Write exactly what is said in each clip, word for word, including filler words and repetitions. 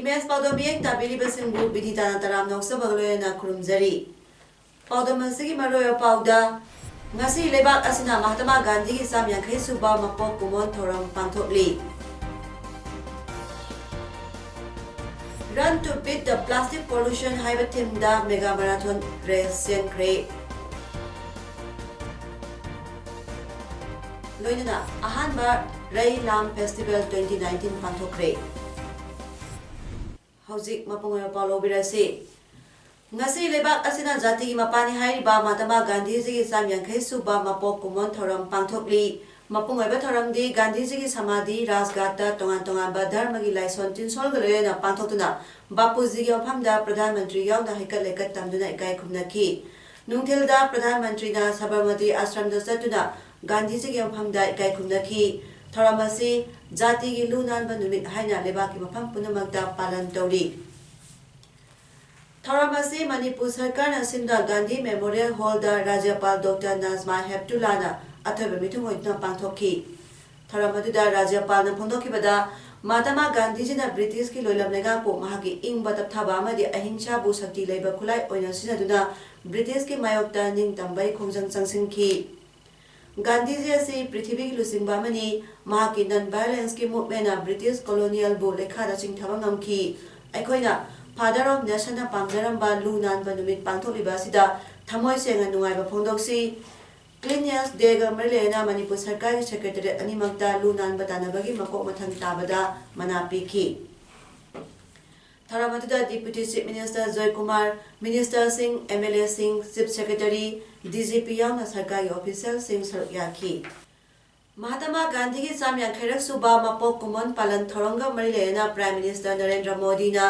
Image ꯄꯥꯎꯗꯝ ꯃꯤꯠꯌꯦꯡ ꯇꯥꯕꯤꯔꯤꯕꯁꯤꯡꯕꯨ ꯕꯤꯅꯤꯇꯥꯅ ꯇꯔꯥꯝꯅ ꯑꯣꯛꯆꯕꯒ ꯂꯣꯏꯅꯅ ꯈꯨꯔꯨꯝꯖꯔꯤ꯫ ꯄꯥꯎꯗꯝ ꯑꯁꯤꯒꯤ ꯃꯔꯨꯑꯣꯏꯕ ꯄꯥꯎꯗ, ꯉꯁꯤ ꯂꯩꯕꯥꯛ ꯑꯁꯤꯅ ꯃꯍꯥꯇꯃꯥ ꯒꯥꯟꯙꯤꯒꯤ ꯆꯥꯝ ꯌꯥꯡꯈꯩ ꯁꯨꯕ ꯃꯄꯣꯛ ꯀꯨꯝꯑꯣꯟ ꯊꯧꯔꯝ ꯄꯥꯡꯊꯣꯛꯂꯤ꯫ Run to Beat the Plastic Pollution ꯍꯥꯏꯕ ꯊꯤꯝꯗ ꯃꯦꯒꯥ ꯃꯔꯥꯊꯣꯟ ꯔꯦꯁ ꯆꯦꯟꯈ꯭ꯔꯦ꯫ ꯂꯣꯏꯅꯅ ꯑꯍꯥꯟꯕ ꯔꯩ ꯂꯥꯝ ꯐꯦꯁꯇꯤꯚꯦꯜ twenty nineteen ꯄꯥꯡꯊꯣꯛꯈ꯭ꯔꯦ꯫ ꯍꯧꯖꯤꯛ ꯃꯄꯨꯡ ꯑꯣꯏꯕ ꯄꯥꯎ ꯂꯧꯕꯤꯔꯁꯤ꯫ ꯉꯁꯤ ꯂꯩꯕꯥꯛ ꯑꯁꯤꯅ ꯖꯥꯇꯤꯒꯤ ꯃꯄꯥꯅꯤ ꯍꯥꯏꯔꯤꯕ ꯃꯍꯥꯇꯃꯥ ꯒꯥꯟꯙꯤꯖꯤꯒꯤ ꯆꯥꯝ ꯌꯥꯡꯈꯩ ꯁꯨꯕ ꯃꯄꯣꯛ ꯀꯨꯝꯑꯣꯟ ꯊꯧꯔꯝ ꯄꯥꯡꯊꯣꯛꯂꯤ꯫ ꯃꯄꯨꯡ ꯑꯣꯏꯕ ꯊꯧꯔꯝꯗꯤ ꯒꯥꯟꯙꯤꯖꯤꯒꯤ ꯁꯃꯥꯙꯤ ꯔꯥꯖꯘꯥꯠꯇ ꯇꯣꯉꯥꯟ ꯇꯣꯉꯥꯟꯕ ꯙꯔꯃꯒꯤ ꯂꯥꯏꯁꯣꯟ ꯇꯤꯟꯁꯣꯜꯒ ꯂꯣꯏꯅꯅ ꯄꯥꯡꯊꯣꯛꯇꯨꯅ ꯕꯥꯄꯨꯖꯤꯒꯤ ꯃꯐꯝꯗ ꯄ꯭ꯔꯙꯥꯟ ꯃꯟꯇ꯭ꯔꯤ ꯌꯥꯎꯅ ꯍꯩꯀꯠ ꯂꯩꯀꯠ ꯇꯝꯗꯨꯅ ꯏꯀꯥꯏ ꯈꯨꯝꯅꯈꯤ꯫ ꯅꯨꯡꯊꯤꯜꯗ ꯄ꯭ꯔꯙꯥꯟ ꯃꯟꯇ꯭ꯔꯤꯅ ꯁꯕꯔꯃꯇꯤ ꯑꯥꯁ꯭ꯔꯝꯗ ꯆꯠꯇꯨꯅ ꯒꯥꯟꯙꯤꯖꯤꯒꯤ ꯃꯐꯝꯗ ꯏꯀꯥꯏ ꯈꯨꯝꯅꯈꯤ꯫ ꯊꯧꯔꯝ ꯑꯁꯤ ꯖꯥꯇꯤꯒꯤ ꯂꯨ ꯅꯥꯟꯕ ꯅꯨꯃꯤꯠ ꯍꯥꯏꯅ ꯂꯩꯕꯥꯛꯀꯤ ꯃꯐꯝ ꯄꯨꯝꯅꯃꯛꯇ ꯄꯥꯂꯟ ꯇꯧꯔꯤ꯫ ꯊꯧꯔꯝ ꯑꯁꯤ ꯃꯅꯤꯄꯨꯔ ꯁꯔꯀꯥꯔꯅ ꯁꯤꯟꯕ ꯒꯥꯟꯙꯤ ꯃꯦꯃꯣꯔꯤꯌꯦꯜ ꯍꯣꯜꯗ ꯔꯥꯖ꯭ꯌꯄꯥꯜ ꯗꯣꯛꯇꯔ ꯅꯥꯖꯃꯥ ꯍꯦꯞꯇꯨꯂꯥꯅ ꯑꯊꯣꯏꯕ ꯃꯤꯊꯨꯡ ꯑꯣꯏꯗꯨꯅ ꯄꯥꯡꯊꯣꯛꯈꯤ꯫ ꯊꯧꯔꯝ ꯑꯗꯨꯗ ꯔꯥꯖ꯭ꯌꯄꯥꯜꯅ ꯐꯣꯡꯗꯣꯛꯈꯤꯕꯗ, ꯃꯍꯥꯇꯃꯥ ꯒꯥꯟꯙꯤꯖꯤꯅ ꯕ꯭ꯔꯤꯇꯤꯁꯀꯤ ꯂꯣꯏꯂꯝ ꯂꯩꯉꯥꯛꯄꯨ ꯃꯍꯥꯛꯀꯤ ꯏꯪꯕ ꯇꯞꯊꯥꯕ ꯑꯃꯗꯤ ꯑꯍꯤꯡꯁꯥꯕꯨ ꯁꯛꯇꯤ ꯂꯩꯕ ꯈꯨꯠꯂꯥꯏ ꯑꯣꯏꯅ ꯁꯤꯖꯤꯟꯅꯗꯨꯅ ꯕ꯭ꯔꯤꯇꯤꯁꯀꯤ ꯃꯥꯌꯣꯛꯇ ꯅꯤꯡꯇꯝꯕꯒꯤ ꯈꯣꯡꯖꯪ ꯆꯪꯁꯤꯟꯈꯤ꯫ ꯒꯥꯟꯙꯤꯖꯤ ꯑꯁꯤ ꯄ꯭ꯔꯤꯊꯤꯕꯤꯒꯤ ꯂꯨꯆꯤꯡꯕ ꯑꯃꯅꯤ꯫ ꯃꯍꯥꯛꯀꯤ non-violence ꯀꯤ movement ꯅ ꯕ꯭ꯔꯤꯇꯤꯁ colonial ꯕꯨ ꯂꯩꯈꯥꯗ ꯆꯤꯡꯊꯕ ꯉꯝꯈꯤ꯫ ꯑꯩꯈꯣꯏꯅ Father of Nation ꯅ ꯄꯥꯝꯖꯔꯝꯕ ꯂꯨ ꯅꯥꯟꯕ ꯅꯨꯃꯤꯠ ꯄꯥꯡꯊꯣꯛꯂꯤꯕ ꯑꯁꯤꯗ ꯊꯃꯣꯏ ꯁꯦꯡꯅ ꯅꯨꯡꯉꯥꯏꯕ ꯐꯣꯡꯗꯣꯛꯆꯩ꯫ Cleanliness Day ꯒ ꯃꯔꯤ ꯂꯩꯅꯅ ꯃꯅꯤꯄꯨꯔ ꯁꯔꯀꯥꯔꯒꯤ secretariat ꯑꯅꯤꯃꯛꯇ ꯂꯨ ꯅꯥꯟꯕ ꯇꯥꯟꯅꯕꯒꯤ ꯃꯀꯣꯛ ꯃꯊꯪ ꯇꯥꯕꯗ ꯃꯅꯥ ꯄꯤꯈꯤ꯫ ꯊꯧꯔꯝ ꯑꯗꯨꯗ Deputy Chief Minister Joykumar, minister ꯁꯤꯡ, M L A ꯁꯤꯡ, Chief Secretary, D G P ꯌꯥꯎꯅ ꯁꯔꯀꯥꯔꯒꯤ official ꯁꯤꯡ ꯁꯔꯨꯛ ꯌꯥꯈꯤ꯫ ꯃꯍꯥꯇꯃꯥ ꯒꯥꯟꯙꯤꯒꯤ ꯆꯥꯝ ꯌꯥꯡꯈꯩꯔꯛ ꯁꯨꯕ ꯃꯄꯣꯛ ꯀꯨꯝꯑꯣꯟ ꯄꯥꯂꯟ ꯊꯧꯔꯝꯒ ꯃꯔꯤ ꯂꯩꯅꯅ Prime Minister ꯅꯔꯦꯟꯗ꯭ꯔ ꯃꯣꯗꯤꯅ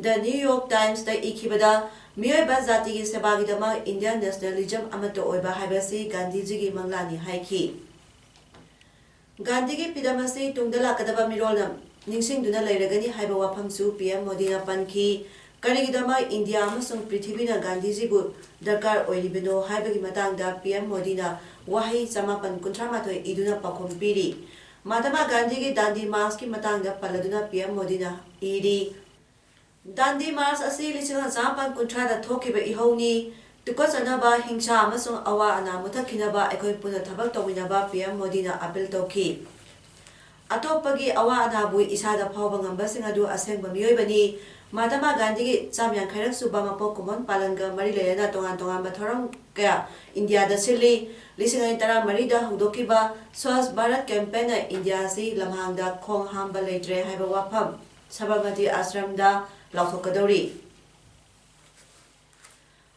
The New York Timesꯇ ꯏꯈꯤꯕꯗ, ꯃꯤꯑꯣꯏꯕ ꯖꯥꯇꯤꯒꯤ ꯁꯦꯕꯥꯒꯤꯗꯃꯛ Indian nationalism ꯑꯃꯠꯇ ꯑꯣꯏꯕ ꯍꯥꯏꯕꯁꯤ ꯒꯥꯟꯙꯤꯖꯤꯒꯤ ꯃꯪꯂꯥꯟꯅꯤ ꯍꯥꯏꯈꯤ꯫ ꯒꯥꯟꯙꯤꯒꯤ ꯐꯤꯗꯝ ꯑꯁꯤ ꯇꯨꯡꯗ ꯂꯥꯛꯀꯗꯕ ꯃꯤꯔꯣꯜꯅ ꯅꯤꯡꯁꯤꯡꯗꯨꯅ ꯂꯩꯔꯒꯅꯤ ꯍꯥꯏꯕ ꯋꯥꯐꯝꯁꯨ ꯄꯤ ꯑꯦꯝ ꯃꯣꯗꯤꯅ ꯄꯟꯈꯤ꯫ ꯀꯔꯤꯒꯤꯗꯃꯛ ꯏꯟꯗꯤꯌꯥ ꯑꯃꯁꯨꯡ ꯄ꯭ꯔꯤꯊꯤꯕꯤꯅ ꯒꯥꯟꯙꯤꯖꯤꯕꯨ ꯗꯔꯀꯥꯔ ꯑꯣꯏꯔꯤꯕꯅꯣ ꯍꯥꯏꯕꯒꯤ ꯃꯇꯥꯡꯗ ꯄꯤ ꯑꯦꯝ ꯃꯣꯗꯤꯅ ꯋꯥꯍꯩ ꯆꯃꯥꯄꯟ ꯀꯨꯟꯊ꯭ꯔꯥ ꯃꯥꯊꯣꯏ ꯏꯗꯨꯅ ꯄꯥꯎꯈꯨꯝ ꯄꯤꯔꯤ꯫ ꯃꯍꯥꯇꯃꯥ ꯒꯥꯟꯙꯤꯒꯤ ꯗꯥꯟꯗꯤ ꯃꯥꯔꯆꯀꯤ ꯃꯇꯥꯡꯗ ꯄꯜꯂꯗꯨꯅ ꯄꯤ ꯑꯦꯝ ꯃꯣꯗꯤꯅ ꯏꯔꯤ, ꯗꯥꯟꯗꯤ ꯃꯥꯔꯆ ꯑꯁꯤ ꯂꯤꯁꯤꯡ ꯑꯃ ꯆꯃꯥꯄꯟ ꯀꯨꯟꯊ꯭ꯔꯥꯗ ꯊꯣꯛꯈꯤꯕ ꯏꯍꯧꯅꯤ꯫ ꯇꯨꯀꯠꯆꯅꯕ, ꯍꯤꯡꯁꯥ ꯑꯃꯁꯨꯡ ꯑꯋꯥ ꯑꯅꯥ ꯃꯨꯊꯠꯈꯤꯅꯕ ꯑꯩꯈꯣꯏ ꯄꯨꯟꯅ ꯊꯕꯛ ꯇꯧꯃꯤꯟꯅꯕ ꯄꯤ ꯑꯦꯝ ꯃꯣꯗꯤꯅ ꯑꯥꯄꯤꯜ ꯇꯧꯈꯤ꯫ ꯑꯇꯣꯞꯄꯒꯤ ꯑꯋꯥ ꯑꯅꯥꯕꯨ ꯏꯁꯥꯗ ꯐꯥꯎꯕ ꯉꯝꯕꯁꯤꯡ ꯑꯗꯨ ꯑꯁꯦꯡꯕ ꯃꯤꯑꯣꯏꯕꯅꯤ꯫ ꯃꯍꯥꯇꯃꯥ ꯒꯥꯟꯙꯤꯒꯤ ꯆꯥꯝ ꯌꯥꯡꯈꯩꯔꯛ ꯁꯨꯕ ꯃꯄꯣꯛ ꯀꯨꯝꯑꯣꯟ ꯄꯥꯂꯟꯒ ꯃꯔꯤ ꯂꯩꯅꯅ ꯇꯣꯉꯥꯟ ꯇꯣꯉꯥꯟꯕ ꯊꯧꯔꯝ ꯀꯌꯥ ꯏꯟꯗꯤꯌꯥꯗ ꯁꯤꯜꯂꯤ꯫ ꯂꯤꯁꯤꯡ ꯑꯅꯤ ꯇꯔꯥꯃꯔꯤꯗ ꯍꯧꯗꯣꯛꯈꯤꯕ ꯁ꯭ꯋꯥꯁ ꯚꯥꯔꯠ ꯀꯦꯝꯄꯦꯟꯅ ꯏꯟꯗꯤꯌꯥ ꯑꯁꯤ ꯂꯝꯍꯥꯡꯗ ꯈꯣꯡ ꯍꯥꯝꯕ ꯂꯩꯇ꯭ꯔꯦ ꯍꯥꯏꯕ ꯋꯥꯐꯝ ꯁꯕꯔꯃꯇꯤ ꯑꯥꯁ꯭ꯔꯝꯗ ꯂꯥꯎꯊꯣꯛꯀꯗꯧꯔꯤ꯫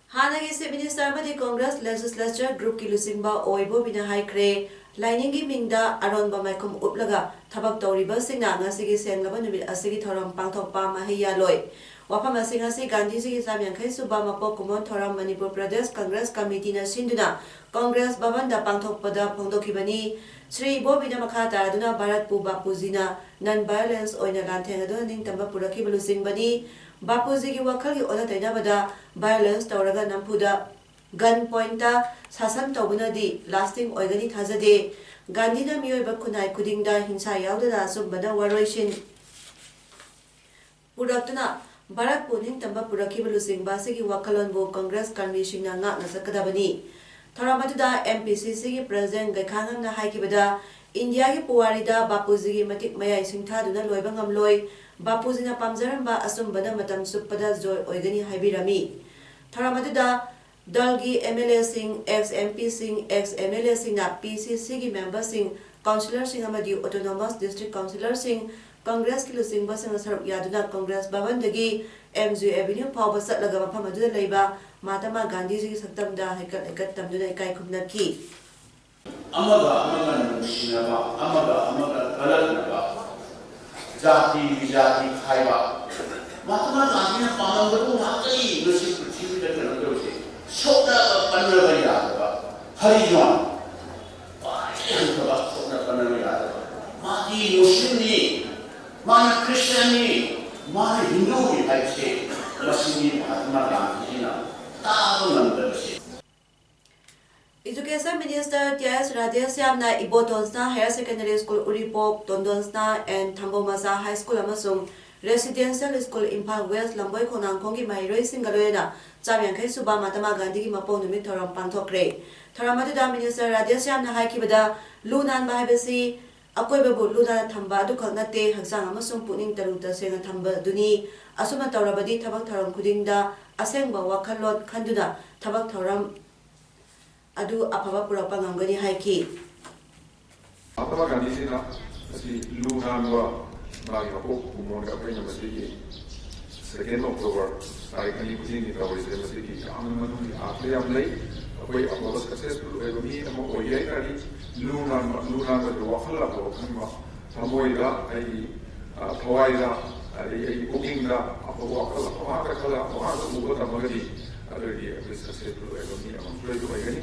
ꯍꯥꯟꯅꯒꯤ Chief Minister ꯑꯃꯗꯤ Congress Legislature Groupꯀꯤ ꯂꯨꯆꯤꯡꯕ ꯑꯣ ꯏꯕꯣꯕꯤꯅ ꯍꯥꯏꯈ꯭ꯔꯦ, ꯂꯥꯏꯅꯤꯡꯒꯤ ꯃꯤꯡꯗ ꯑꯔꯣꯟꯕ ꯃꯥꯏꯈꯨꯝ ꯎꯞꯂꯒ ꯊꯕꯛ ꯇꯧꯔꯤꯕꯁꯤꯡꯅ ꯉꯁꯤꯒꯤ ꯁꯦꯡꯂꯕ ꯅꯨꯃꯤꯠ ꯑꯁꯤꯒꯤ ꯊꯧꯔꯝ ꯄꯥꯡꯊꯣꯛꯄ ꯃꯍꯩ ꯌꯥꯜꯂꯣꯏ꯫ ꯋꯥꯐꯝ ꯑꯁꯤ ꯉꯁꯤ ꯒꯥꯟꯙꯤꯖꯤꯒꯤ ꯆꯥꯝ ꯌꯥꯡꯈꯩ ꯁꯨꯕ ꯃꯄꯣꯛ ꯀꯨꯝꯑꯣꯟ ꯊꯧꯔꯝ ꯃꯅꯤꯄꯨꯔ ꯄ꯭ꯔꯗꯦꯁ ꯀꯪꯒ꯭ꯔꯦꯁ ꯀꯃꯤꯇꯤꯅ ꯁꯤꯟꯗꯨꯅ ꯀꯪꯒ꯭ꯔꯦꯁ ꯚꯕꯟꯗ ꯄꯥꯡꯊꯣꯛꯄꯗ ꯐꯣꯡꯗꯣꯛꯈꯤꯕꯅꯤ꯫ ꯁ꯭ꯔꯤ ꯏꯕꯣꯕꯤꯅ ꯃꯈꯥ ꯇꯥꯔꯗꯨꯅ ꯚꯥꯔꯠꯄꯨ ꯕꯥꯄꯨꯖꯤꯅ non violence ꯑꯣꯏꯅ ꯂꯥꯟꯊꯦꯡꯅꯗꯨꯅ ꯅꯤꯡꯇꯝꯕ ꯄꯨꯔꯛꯈꯤꯕ ꯂꯨꯆꯤꯡꯕꯅꯤ꯫ ꯕꯥꯄꯨꯖꯤꯒꯤ ꯋꯥꯈꯜꯒꯤ ꯑꯣꯟꯅ ꯇꯩꯅꯕꯗ violence ꯇꯧꯔꯒ ꯅꯝꯐꯨꯗ gun pointꯇ ꯁꯥꯁꯟ ꯇꯧꯕꯅꯗꯤ lasting ꯑꯣꯏꯒꯅꯤ ꯊꯥꯖꯗꯦ꯫ ꯒꯥꯟꯙꯤꯅ ꯃꯤꯑꯣꯏꯕ ꯈꯨꯟꯅꯥꯏ ꯈꯨꯗꯤꯡꯗ ꯍꯤꯡꯁꯥ ꯌꯥꯎꯗꯅ ꯑꯆꯨꯝꯕꯅ ꯋꯥꯔꯣꯏꯁꯤꯟ ꯄꯨꯔꯛꯇꯨꯅ ꯚꯥꯔꯠꯄꯨ ꯅꯤꯡꯇꯝꯕ ꯄꯨꯔꯛꯈꯤꯕ ꯂꯨꯆꯤꯡꯕ ꯑꯁꯤꯒꯤ ꯋꯥꯈꯜꯂꯣꯟꯕꯨ ꯀꯪꯒ꯭ꯔꯦꯁ ꯀꯔꯃꯤꯁꯤꯡꯅ ꯉꯥꯛꯅ ꯆꯠꯀꯗꯕꯅꯤ꯫ ꯊꯧꯔꯝ ꯑꯗꯨꯗ M P C Cꯒꯤ President ꯒꯩꯈꯥꯉꯝꯅ ꯍꯥꯏꯈꯤꯕꯗ, ꯏꯟꯗꯤꯌꯥꯒꯤ ꯄꯨꯋꯥꯔꯤꯗ ꯕꯥꯄꯨꯖꯤꯒꯤ ꯃꯇꯤꯛ ꯃꯌꯥꯏ ꯁꯤꯡꯊꯥꯗꯨꯅ ꯂꯣꯏꯕ ꯉꯝꯂꯣꯏ, ꯕꯥꯄꯨꯖꯤꯅ ꯄꯥꯝꯖꯔꯝꯕ ꯑꯆꯨꯝꯕꯅ ꯃꯇꯝ ꯆꯨꯞꯄꯗ ꯖꯣꯏ ꯑꯣꯏꯒꯅꯤ ꯍꯥꯏꯕꯤꯔꯝꯃꯤ꯫ ꯊꯧꯔꯝ ꯑꯗꯨꯗ ꯗꯜꯒꯤ M L Aꯁꯤꯡ, ex M Pꯁꯤꯡ, ex M L Aꯁꯤꯡꯅ P C Cꯒꯤ memberꯁꯤꯡ, councillorꯁꯤꯡ ꯑꯃꯗꯤ autonomous district councillorꯁꯤꯡ, ꯀꯪꯒ꯭ꯔꯦꯁꯀꯤ ꯂꯨꯆꯤꯡꯕꯁꯤꯡꯅ ꯁꯔꯨꯛ ꯌꯥꯗꯨꯅ ꯀꯪꯒ꯭ꯔꯦꯁ ꯚꯕꯟꯗꯒꯤ M G Avenue ꯐꯥꯎꯕ ꯆꯠꯂꯒ ꯃꯐꯝ ꯑꯗꯨꯗ ꯂꯩꯕ ꯃꯍꯥꯇꯃꯥ ꯒꯥꯟꯙꯤꯖꯤꯒꯤ ꯁꯛꯇꯝꯗ ꯍꯩꯀꯠ ꯂꯩꯀꯠ ꯇꯝꯗꯨꯅ ꯏꯀꯥꯏ ꯈꯨꯝꯅꯈꯤ꯫ ꯑꯃꯒ ꯑꯃꯒ ꯅꯨꯡꯁꯤꯅꯕ, ꯑꯃꯒ ꯑꯃꯒ ꯀꯜꯂꯛꯅꯕ, ꯖꯥꯇꯤ ꯕꯤꯖꯥꯇꯤ ꯈꯥꯏꯕ, ꯃꯍꯥꯇꯃꯥ ꯒꯥꯟꯙꯤꯅ ꯄꯥꯝꯂꯝꯕꯗꯨ ꯉꯥꯛꯇꯅꯤ ꯉꯁꯤ ꯄ꯭ꯔꯤꯊꯤꯕꯤꯗ ꯀꯩꯅꯣ ꯇꯧꯔꯤꯁꯦ꯫ ꯁꯣꯛꯅꯕ ꯄꯟꯅꯕ ꯌꯥꯗꯕ, ꯍꯔꯤꯖꯣꯟ ꯈ꯭ꯋꯥꯏꯗꯒꯤ ꯍꯟꯊꯕ, ꯁꯣꯛꯅ ꯄꯟꯅꯕ ꯌꯥꯗꯕ꯫ ꯃꯥꯗꯤ ꯃꯨꯁꯂꯤꯝꯅꯤ, ꯃꯥꯅ ꯈ꯭ꯔꯤꯁꯇꯤꯌꯥꯟꯅꯤ, ꯃꯥꯅ ꯍꯤꯟꯗꯨꯅꯤ ꯍꯥꯏꯕꯁꯦ, ꯃꯁꯤꯅꯤ ꯃꯍꯥꯇꯃꯥ ꯒꯥꯟꯙꯤꯖꯤꯅ ꯇꯥꯕ ꯉꯝꯗꯕꯁꯦ꯫ Education Minister ꯇꯤ ꯑꯦꯁ ꯔꯥꯙꯦꯁ꯭ꯌꯥꯝꯅ ꯏꯕꯣꯇꯣꯟꯁꯅꯥ Higher Secondary School ꯎꯔꯤꯄꯣꯛ, ꯇꯣꯟꯗꯣꯟꯁꯅꯥ and ꯊꯝꯕꯧ ꯃꯆꯥ High School ꯑꯃꯁꯨꯡ Residential School ꯏꯝꯐꯥꯜ West ꯂꯝꯕꯣꯏ ꯈꯣꯡꯅꯥꯡꯈꯣꯡꯒꯤ ꯃꯍꯩꯔꯣꯏꯁꯤꯡꯒ ꯂꯣꯏꯅꯅ ꯆꯥꯝ ꯌꯥꯡꯈꯩ ꯁꯨꯕ ꯃꯍꯥꯇꯃꯥ ꯒꯥꯟꯙꯤꯒꯤ ꯃꯄꯣꯛ ꯅꯨꯃꯤꯠ ꯊꯧꯔꯝ ꯄꯥꯡꯊꯣꯛꯈ꯭ꯔꯦ꯫ ꯊꯧꯔꯝ ꯑꯗꯨꯗ Minister ꯔꯥꯙꯦꯁ꯭ꯌꯥꯝꯅ ꯍꯥꯏꯈꯤꯕꯗ, ꯂꯨ ꯅꯥꯟꯕ ꯍꯥꯏꯕꯁꯤ ꯑꯀꯣꯏꯕꯕꯨ ꯂꯨ ꯅꯥꯟꯅ ꯊꯝꯕ ꯑꯗꯨꯈꯛ ꯅꯠꯇꯦ, ꯍꯛꯆꯥꯡ ꯑꯃꯁꯨꯡ ꯄꯨꯛꯅꯤꯡ ꯇꯔꯨ ꯇꯁꯦꯡꯅ ꯊꯝꯕꯗꯨꯅꯤ꯫ ꯑꯁꯨꯝꯅ ꯇꯧꯔꯕꯗꯤ ꯊꯕꯛ ꯊꯧꯔꯝ ꯈꯨꯗꯤꯡꯗ ꯑꯁꯦꯡꯕ ꯋꯥꯈꯜꯂꯣꯟ ꯈꯟꯗꯨꯅ ꯊꯕꯛ ꯊꯧꯔꯝ ꯑꯗꯨ ꯑꯐꯕ ꯄꯨꯔꯛꯄ ꯉꯝꯒꯅꯤ ꯍꯥꯏꯈꯤ꯫ ꯃꯍꯥꯇꯃꯥ ꯒꯥꯟꯙꯤꯖꯤꯅ ꯑꯁꯤ ꯂꯨ ꯅꯥꯟꯕ ꯃꯥꯒꯤ ꯃꯄꯣꯛ ꯀꯨꯝꯑꯣꯟꯒ ꯑꯩꯈꯣꯏꯅ ꯃꯁꯤꯒꯤ second October ꯇꯥꯔꯤꯛ ꯑꯅꯤ ꯈꯨꯗꯤꯡꯒꯤ ꯇꯧꯔꯤꯁꯦ, ꯃꯁꯤꯒꯤ ꯌꯥꯝꯅ ꯃꯅꯨꯡꯒꯤ ꯑꯥꯔꯊ ꯌꯥꯝ ꯂꯩ꯫ ꯑꯩꯈꯣꯏ ꯑꯐꯕ successful ꯑꯣꯏꯕ ꯃꯤ ꯑꯃ ꯑꯣꯏꯒꯦ ꯍꯥꯏ ꯇꯥꯔꯗꯤ ꯂꯨ ꯅꯥꯟꯕ, ꯂꯨ ꯅꯥꯟꯕꯒꯤ ꯋꯥꯈꯜ ꯑꯐꯕ ꯈꯟꯕ, ꯊꯃꯣꯏꯗ ꯑꯩꯒꯤ, ꯑ, ꯊꯋꯥꯏꯗ, ꯑꯗꯩ ꯑꯩꯒꯤ ꯄꯨꯛꯅꯤꯡꯗ ꯑꯐꯕ ꯋꯥꯈꯜ ꯑꯐꯕ ꯉꯥꯛꯇ ꯈꯜꯂ ꯑꯐꯕ ꯉꯥꯛꯇ ꯎꯕ ꯇꯝꯃꯒꯗꯤ ꯑꯗꯨꯑꯣꯏꯗꯤ ꯑꯩꯈꯣꯏ successful ꯑꯣꯏꯕ ꯃꯤ ꯑꯃ ꯁꯣꯏꯗꯅ ꯑꯣꯏꯒꯅꯤ꯫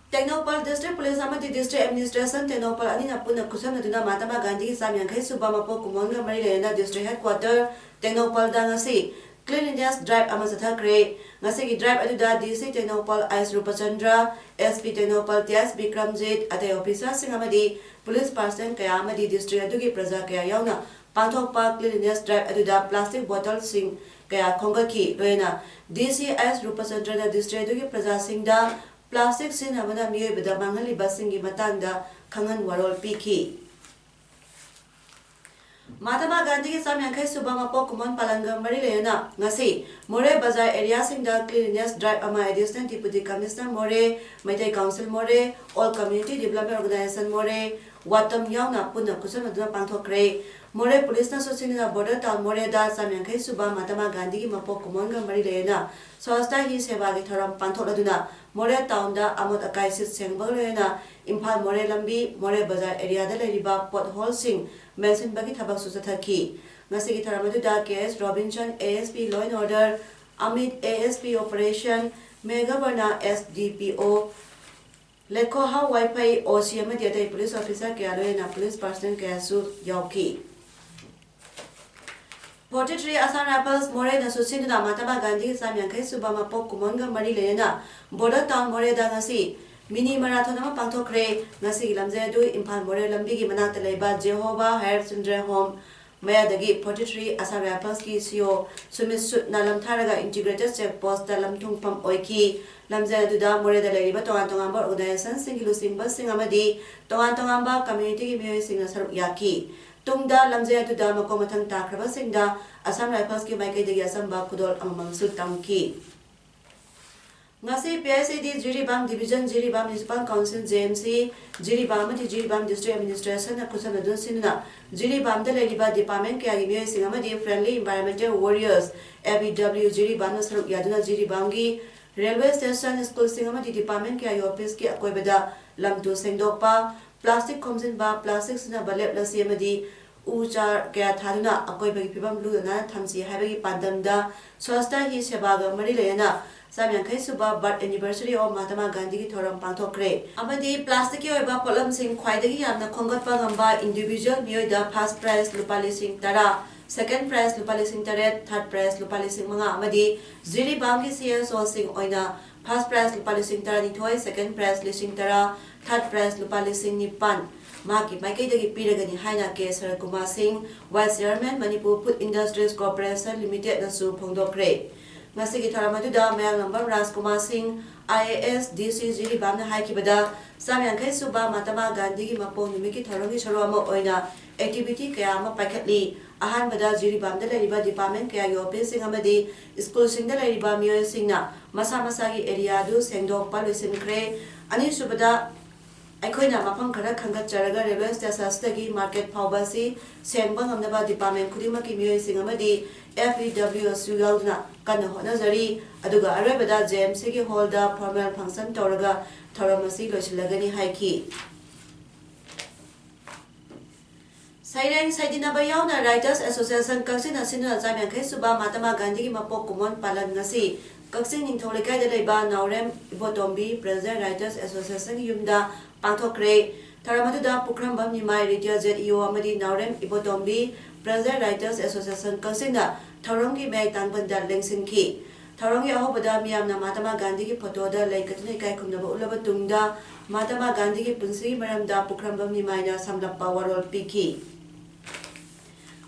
ꯇꯦꯡꯅꯧꯄꯜ District Police ꯑꯃꯗꯤ District Administration ꯇꯦꯡꯅꯧꯄꯜ ꯑꯅꯤꯅ ꯄꯨꯟꯅ ꯈꯨꯠꯁꯝꯅꯗꯨꯅ ꯃꯍꯥꯇꯃꯥ ꯒꯥꯟꯙꯤꯒꯤ ꯆꯥꯝ ꯌꯥꯡꯈꯩ ꯁꯨꯕ ꯃꯄꯣꯛ ꯀꯨꯝꯑꯣꯟꯒ ꯃꯔꯤ ꯂꯩꯅꯅ District Headquarter ꯇꯦꯡꯅꯧꯄꯜꯗ ꯉꯁꯤ Cleanliness Drive ꯑꯃ ꯆꯠꯊꯈ꯭ꯔꯦ꯫ ꯉꯁꯤꯒꯤ drive ꯑꯗꯨꯗ D C ꯇꯦꯡꯅꯧꯄꯜ ꯑꯥꯏꯁ Rupchandra, S P Tengnoupal T S Bikramjit, ꯑꯇꯩ officer ꯁꯤꯡ ꯑꯃꯗꯤ police personnel ꯀꯌꯥ ꯑꯃꯗꯤ district ꯑꯗꯨꯒꯤ ꯄ꯭ꯔꯖꯥ ꯀꯌꯥ ꯌꯥꯎꯅ ꯄꯥꯡꯊꯣꯛꯄ Cleanliness Drive ꯑꯗꯨꯗ plastic bottle ꯁꯤꯡ ꯀꯌꯥ ꯈꯣꯝꯒꯠꯈꯤ꯫ ꯂꯣꯏꯅꯅ D C ꯑꯥꯏꯁ ꯔꯨꯄꯆꯟꯗ꯭ꯔꯅ district ꯑꯗꯨꯒꯤ ꯄ꯭ꯔꯖꯥꯁꯤꯡꯗ plastic ꯁꯤꯖꯤꯟꯅꯕꯅ ꯃꯤꯑꯣꯏꯕꯗ ꯃꯥꯡꯍꯜꯂꯤꯕꯁꯤꯡꯒꯤ ꯃꯇꯥꯡꯗ ꯈꯪꯍꯟ ꯋꯥꯔꯣꯜ ꯄꯤꯈꯤ꯫ ꯃꯍꯥꯇꯃꯥ ꯒꯥꯟꯙꯤꯒꯤ ꯆꯥꯝ ꯌꯥꯡꯈꯩ ꯁꯨꯕ ꯃꯄꯣꯛ ꯀꯨꯝꯑꯣꯟ ꯄꯥꯂꯟꯒ ꯃꯔꯤ ꯂꯩꯅꯅ ꯉꯁꯤ ꯃꯣꯔꯦ ꯕꯖꯥꯔ area ꯁꯤꯡꯗ Cleanliness Drive ꯑꯃ Additional Deputy Commissioner ꯃꯣꯔꯦ, ꯃꯩꯇꯩ Council ꯃꯣꯔꯦ, All Community Development Organization ꯃꯣꯔꯦ, ꯋꯥꯇꯝ ꯌꯥꯎꯅ ꯄꯨꯟꯅ ꯈꯨꯠꯁꯝꯅꯗꯨꯅ ꯄꯥꯡꯊꯣꯛꯈ꯭ꯔꯦ꯫ ꯃꯣꯔꯦ ꯄꯨꯂꯤꯁꯅꯁꯨ ꯁꯤꯟꯗꯨꯅ ꯕꯣꯔꯗꯔ ꯇꯥꯎꯟ ꯃꯣꯔꯦꯗ ꯆꯥꯝ ꯌꯥꯡꯈꯩ ꯁꯨꯕ ꯃꯍꯥꯇꯃꯥ ꯒꯥꯟꯙꯤꯒꯤ ꯃꯄꯣꯛ ꯀꯨꯝꯑꯣꯟꯒ ꯃꯔꯤ ꯂꯩꯅꯅ ꯁ꯭ꯋꯥꯁꯇ ꯍꯤ ꯁꯦꯕꯥꯒꯤ ꯊꯧꯔꯝ ꯄꯥꯡꯊꯣꯛꯂꯗꯨꯅ ꯃꯣꯔꯦ ꯇꯥꯎꯟꯗ ꯑꯃꯣꯠ ꯑꯀꯥꯏ ꯁꯤꯠ ꯁꯦꯡꯕꯒ ꯂꯣꯏꯅꯅ ꯏꯝꯐꯥꯜ ꯃꯣꯔꯦ ꯂꯝꯕꯤ, ꯃꯣꯔꯦ ꯕꯖꯥꯔ ꯑꯦꯔꯤꯌꯥꯗ ꯂꯩꯔꯤꯕ ꯄꯣꯠ ꯍꯣꯜꯁꯤꯡ ꯃꯦꯟꯁꯤꯟꯕꯒꯤ ꯊꯕꯛꯁꯨ ꯆꯠꯊꯈꯤ꯫ ꯉꯁꯤꯒꯤ ꯊꯧꯔꯝ ꯑꯗꯨꯗ K S Robinson, A S P Law and Order, Amit, A S P Operation, ꯃꯦꯘꯕꯔꯅ, S D P O, Lekhoha ꯋꯥꯏꯐꯩ, ꯑꯣ ꯁꯤ ꯑꯃꯗꯤ ꯑꯇꯩ ꯄꯨꯂꯤꯁ ꯑꯣꯐꯤꯁꯥꯔ ꯀꯌꯥ ꯂꯣꯏꯅꯅ ꯄꯨꯂꯤꯁ ꯄꯥꯔꯁꯅꯦꯜ ꯀꯌꯥꯁꯨ ꯌꯥꯎꯈꯤ꯫ ꯐꯣꯔꯇꯤ ꯊ꯭ꯔꯤ Assam Rifles ꯃꯣꯔꯦꯅꯁꯨ ꯁꯤꯟꯗꯨꯅ ꯃꯍꯥꯇꯃꯥ ꯒꯥꯟꯙꯤꯒꯤ ꯆꯥꯝ ꯌꯥꯡꯈꯩ ꯁꯨꯕ ꯃꯄꯣꯛ ꯀꯨꯝꯑꯣꯟꯒ ꯃꯔꯤ ꯂꯩꯅꯅ ꯕꯣꯔꯗꯔ ꯇꯥꯎꯟ ꯃꯣꯔꯦꯗ ꯉꯁꯤ ꯃꯤꯅꯤ ꯃꯔꯥꯊꯣꯟ ꯑꯃ ꯄꯥꯡꯊꯣꯛꯈ꯭ꯔꯦ꯫ ꯉꯁꯤꯒꯤ ꯂꯝꯖꯦꯜ ꯑꯗꯨ ꯏꯝꯐꯥꯜ ꯃꯣꯔꯦ ꯂꯝꯕꯤꯒꯤ ꯃꯅꯥꯛꯇ ꯂꯩꯕ ꯖꯦꯍꯣꯕꯥ ꯍꯥꯌꯔ ꯆꯤꯜꯗ꯭ꯔꯦꯟ ꯍꯣꯝ ꯃꯌꯥꯗꯒꯤ ꯐꯣꯔꯇꯤ ꯊ꯭ꯔꯤ Assam Riflesꯀꯤ ꯁꯤ ꯏ ꯑꯣ ꯁꯨꯃꯤꯠ ꯁꯨꯠꯅ ꯂꯝꯊꯥꯔꯒ ꯏꯟꯇꯤꯒ꯭ꯔꯦꯇꯦꯗ ꯆꯦꯛ ꯄꯣꯁꯇ ꯂꯝꯊꯨꯡꯐꯝ ꯑꯣꯏꯈꯤ꯫ ꯂꯝꯖꯦꯜ ꯑꯗꯨꯗ ꯃꯣꯔꯦꯗ ꯂꯩꯔꯤꯕ ꯇꯣꯉꯥꯟ ꯇꯣꯉꯥꯟꯕ ꯑꯣꯔꯒꯅꯥꯏꯖꯦꯁꯟꯁꯤꯡꯒꯤ ꯂꯨꯆꯤꯡꯕꯁꯤꯡ ꯑꯃꯗꯤ ꯇꯣꯉꯥꯟ ꯇꯣꯉꯥꯟꯕ ꯀꯝꯃ꯭ꯌꯨꯅꯤꯇꯤꯒꯤ ꯃꯤꯑꯣꯏꯁꯤꯡꯅ ꯁꯔꯨꯛ ꯌꯥꯈꯤ꯫ ꯇꯨꯡꯗ ꯂꯝꯖꯦꯜ ꯑꯗꯨꯗ ꯃꯀꯣꯛ ꯃꯊꯪ ꯇꯥꯈ꯭ꯔꯕꯁꯤꯡꯗ Assam Riflesꯀꯤ ꯃꯥꯏꯀꯩꯗꯒꯤ ꯑꯆꯝꯕ ꯈꯨꯗꯣꯜ ꯑꯃꯃꯝꯁꯨ ꯇꯝꯈꯤ꯫ ꯉꯁꯤ P H E D Jiribam division, Jiribam municipal council, J M C, Jiribam ꯑꯃꯗꯤ ꯖꯤꯔꯤꯕꯥꯝ ꯗꯤꯁꯇ꯭ꯔꯤꯛ ꯑꯦꯗꯃꯤꯅꯤꯁꯇ꯭ꯔꯦꯁꯟꯅ ꯈꯨꯠꯁꯝꯅꯗꯨꯅ ꯁꯤꯟꯗꯨꯅ ꯖꯤꯔꯤꯕꯥꯝꯗ ꯂꯩꯔꯤꯕ ꯗꯤꯄꯥꯔꯠꯃꯦꯟ ꯀꯌꯥꯒꯤ ꯃꯤꯑꯣꯏꯁꯤꯡ ꯑꯃꯗꯤ Friendly Environmental Warriors, F E W, ꯖꯤꯔꯤꯕꯥꯝꯅ ꯁꯔꯨꯛ ꯌꯥꯗꯨꯅ ꯖꯤꯔꯤꯕꯥꯝꯒꯤ ꯔꯦꯜꯋꯦ ꯁ꯭ꯇꯦꯁꯟ, ꯁ꯭ꯀꯨꯜꯁꯤꯡ ꯑꯃꯗꯤ ꯗꯤꯄꯥꯔꯠꯃꯦꯟ ꯀꯌꯥꯒꯤ ꯑꯣꯐꯤꯁꯀꯤ ꯑꯀꯣꯏꯕꯗ ꯂꯝ ꯇꯨ ꯁꯦꯡꯗꯣꯛꯄ, ꯄ꯭ꯂꯥꯁꯇꯤꯛ ꯈꯣꯝꯖꯤꯟꯕ, ꯄ꯭ꯂꯥꯁꯇꯤꯛ ꯁꯤꯖꯤꯟꯅꯕ ꯂꯦꯞꯂꯁꯤ ꯑꯃꯗꯤ ꯎ ꯆꯥꯔ ꯀꯌꯥ ꯊꯥꯗꯨꯅ ꯑꯀꯣꯏꯕꯒꯤ ꯐꯤꯕꯝ ꯂꯨꯅ ꯅꯥꯟꯅ ꯊꯝꯁꯤ ꯍꯥꯏꯕꯒꯤ ꯄꯥꯟꯗꯝꯗ ꯁ꯭ꯋꯥꯁꯇ ꯍꯤ ꯁꯦꯕꯥꯒ ꯃꯔꯤ ꯂꯩꯅꯅ ꯆꯥꯝ ꯌꯥꯡꯈꯩ ꯁꯨꯕ Birth Anniversary of Mahatma Gandhiꯒꯤ ꯊꯧꯔꯝ ꯄꯥꯡꯊꯣꯛꯈ꯭ꯔꯦ꯫ ꯑꯃꯗꯤ ꯄ꯭ꯂꯥꯁꯇꯤꯛꯀꯤ ꯑꯣꯏꯕ ꯄꯣꯠꯂꯝꯁꯤꯡ ꯈ꯭ꯋꯥꯏꯗꯒꯤ ꯌꯥꯝꯅ ꯈꯣꯝꯒꯠꯄ ꯉꯝꯕ individual ꯃꯤꯑꯣꯏꯗ first prize ꯂꯨꯄꯥ ꯂꯤꯁꯤꯡ ꯇꯔꯥ, second prize ꯂꯨꯄꯥ ꯂꯤꯁꯤꯡ ꯇꯔꯦꯠ, third prize ꯂꯨꯄꯥ ꯂꯤꯁꯤꯡ ꯃꯉꯥ ꯑꯃꯗꯤ ꯖꯤꯔꯤꯕꯥꯝꯒꯤ ꯁꯤ ꯑꯦꯁ ꯑꯣꯁꯤꯡ ꯑꯣꯏꯅ first prize ꯂꯨꯄꯥ ꯂꯤꯁꯤꯡ ꯇꯔꯥꯅꯤꯊꯣꯏ, second prize ꯂꯤꯁꯤꯡ ꯇꯔꯥ, third prize ꯂꯨꯄꯥ ꯂꯤꯁꯤꯡ ꯅꯤꯄꯥꯟ ꯃꯍꯥꯛꯀꯤ ꯃꯥꯏꯀꯩꯗꯒꯤ ꯄꯤꯔꯒꯅꯤ ꯍꯥꯏꯅ ꯀꯦ ꯁꯔꯠꯀꯨꯃꯥꯔ ꯁꯤꯡ, Vice Chairman, Manipur Food Industries Corporation Limitedꯅꯁꯨ ꯐꯣꯡꯗꯣꯛꯈ꯭ꯔꯦ꯫ ꯉꯁꯤꯒꯤ ꯊꯧꯔꯝ ꯑꯗꯨꯗ ꯃꯌꯥꯡꯂꯝꯕꯝ ꯔꯥꯖꯀꯨꯃꯥꯔ ꯁꯤꯡ, ꯑꯥꯏ ꯑꯦ ꯑꯦꯁ, ꯗꯤ ꯁꯤ ꯖꯤꯔꯤꯕꯥꯝꯅ ꯍꯥꯏꯈꯤꯕꯗ, ꯆꯥꯝ ꯌꯥꯡꯈꯩ ꯁꯨꯕ ꯃꯍꯥꯇꯃꯥ ꯒꯥꯟꯙꯤꯒꯤ ꯃꯄꯣꯛ ꯅꯨꯃꯤꯠꯀꯤ ꯊꯧꯔꯝꯒꯤ ꯁꯔꯨꯛ ꯑꯃ ꯑꯣꯏꯅ activity ꯀꯌꯥ ꯑꯃ ꯄꯥꯏꯈꯠꯂꯤ꯫ ꯑꯍꯥꯟꯕꯗ ꯖꯤꯔꯤꯕꯥꯝꯗ ꯂꯩꯔꯤꯕ ꯗꯤꯄꯥꯔꯠꯃꯦꯟ ꯀꯌꯥꯒꯤ ꯑꯣꯐꯤꯁꯁꯤꯡ ꯑꯃꯗꯤ ꯁ꯭ꯀꯨꯜꯁꯤꯡꯗ ꯂꯩꯔꯤꯕ ꯃꯤꯑꯣꯏꯁꯤꯡꯅ ꯃꯁꯥ ꯃꯁꯥꯒꯤ ꯑꯦꯔꯤꯌꯥ ꯑꯗꯨ ꯁꯦꯡꯗꯣꯛꯄ ꯂꯣꯏꯁꯤꯟꯈ꯭ꯔꯦ꯫ ꯑꯅꯤꯁꯨꯕꯗ ꯑꯩꯈꯣꯏꯅ ꯃꯐꯝ ꯈꯔ ꯈꯟꯒꯠꯆꯔꯒ ꯔꯦꯜꯋꯦ ꯁ꯭ꯇꯦꯁꯟꯗꯒꯤ ꯃꯥꯔꯀꯦꯠ ꯐꯥꯎꯕ ꯑꯁꯤ ꯁꯦꯡꯕ ꯉꯝꯅꯕ ꯗꯤꯄꯥꯔꯠꯃꯦꯟ ꯈꯨꯗꯤꯡꯃꯛꯀꯤ ꯃꯤꯑꯣꯏꯁꯤꯡ ꯑꯃꯗꯤ F E W S ꯁꯨ ꯌꯥꯎꯗꯨꯅ ꯀꯟꯅ ꯍꯣꯠꯅꯖꯔꯤ꯫ ꯑꯗꯨꯒ ꯑꯔꯣꯏꯕꯗ J M C ꯒꯤ ꯍꯣꯜꯗ ꯐꯣꯔꯃꯦꯜ ꯐꯪꯁꯟ ꯇꯧꯔꯒ ꯊꯧꯔꯝ ꯑꯁꯤ ꯂꯣꯏꯁꯤꯜꯂꯒꯅꯤ ꯍꯥꯏꯈꯤ꯫ ꯁꯩꯔꯦꯡ ꯁꯩꯗꯤꯟꯅꯕ ꯌꯥꯎꯅ Writers Association ꯀꯛꯆꯤꯡꯅ ꯁꯤꯟꯗꯨꯅ ꯆꯥꯝ ꯌꯥꯡꯈꯩ ꯁꯨꯕ ꯃꯍꯥꯇꯃꯥ ꯒꯥꯟꯙꯤꯒꯤ ꯃꯄꯣꯛ ꯀꯨꯝꯑꯣꯟ ꯄꯥꯂꯟ ꯉꯁꯤ ꯀꯛꯆꯤꯡ ꯅꯤꯡꯊꯧ ꯂꯩꯀꯥꯏꯗ ꯂꯩꯕ ꯅꯥꯎꯔꯦꯝ ꯏꯕꯣꯇꯣꯝꯕꯤ President Writers Association ꯒꯤ ꯌꯨꯝꯗ ꯄꯥꯡꯊꯣꯛꯈ꯭ꯔꯦ꯫ ꯊꯧꯔꯝ ꯑꯗꯨꯗ ꯄꯨꯈ꯭ꯔꯝꯕꯝ ꯅꯤꯃꯥꯏ, Retire Z E O ꯑꯃꯗꯤ ꯅꯥꯎꯔꯦꯝ ꯏꯕꯣꯇꯣꯝꯕꯤ President Writers Association ꯀꯛꯆꯤꯡꯅ ꯊꯧꯔꯝꯒꯤ ꯃꯌꯥꯏ ꯇꯥꯡꯕꯟꯗ ꯂꯦꯡꯁꯤꯟꯈꯤ꯫ ꯊꯧꯔꯝꯒꯤ ꯑꯍꯧꯕꯗ ꯃꯤꯌꯥꯝꯅ ꯃꯍꯥꯇꯃꯥ ꯒꯥꯟꯙꯤꯒꯤ ꯐꯣꯇꯣꯗ ꯂꯩ ꯀꯠꯇꯨꯅ ꯏꯀꯥꯏ ꯈꯨꯝꯅꯕ ꯎꯠꯂꯕ ꯇꯨꯡꯗ ꯃꯍꯥꯇꯃꯥ ꯒꯥꯟꯙꯤꯒꯤ ꯄꯨꯟꯁꯤꯒꯤ ꯃꯔꯝꯗ ꯄꯨꯈ꯭ꯔꯝꯕꯝ ꯅꯤꯃꯥꯏꯅ ꯁꯝꯂꯞꯄ ꯋꯥꯔꯣꯜ ꯄꯤꯈꯤ꯫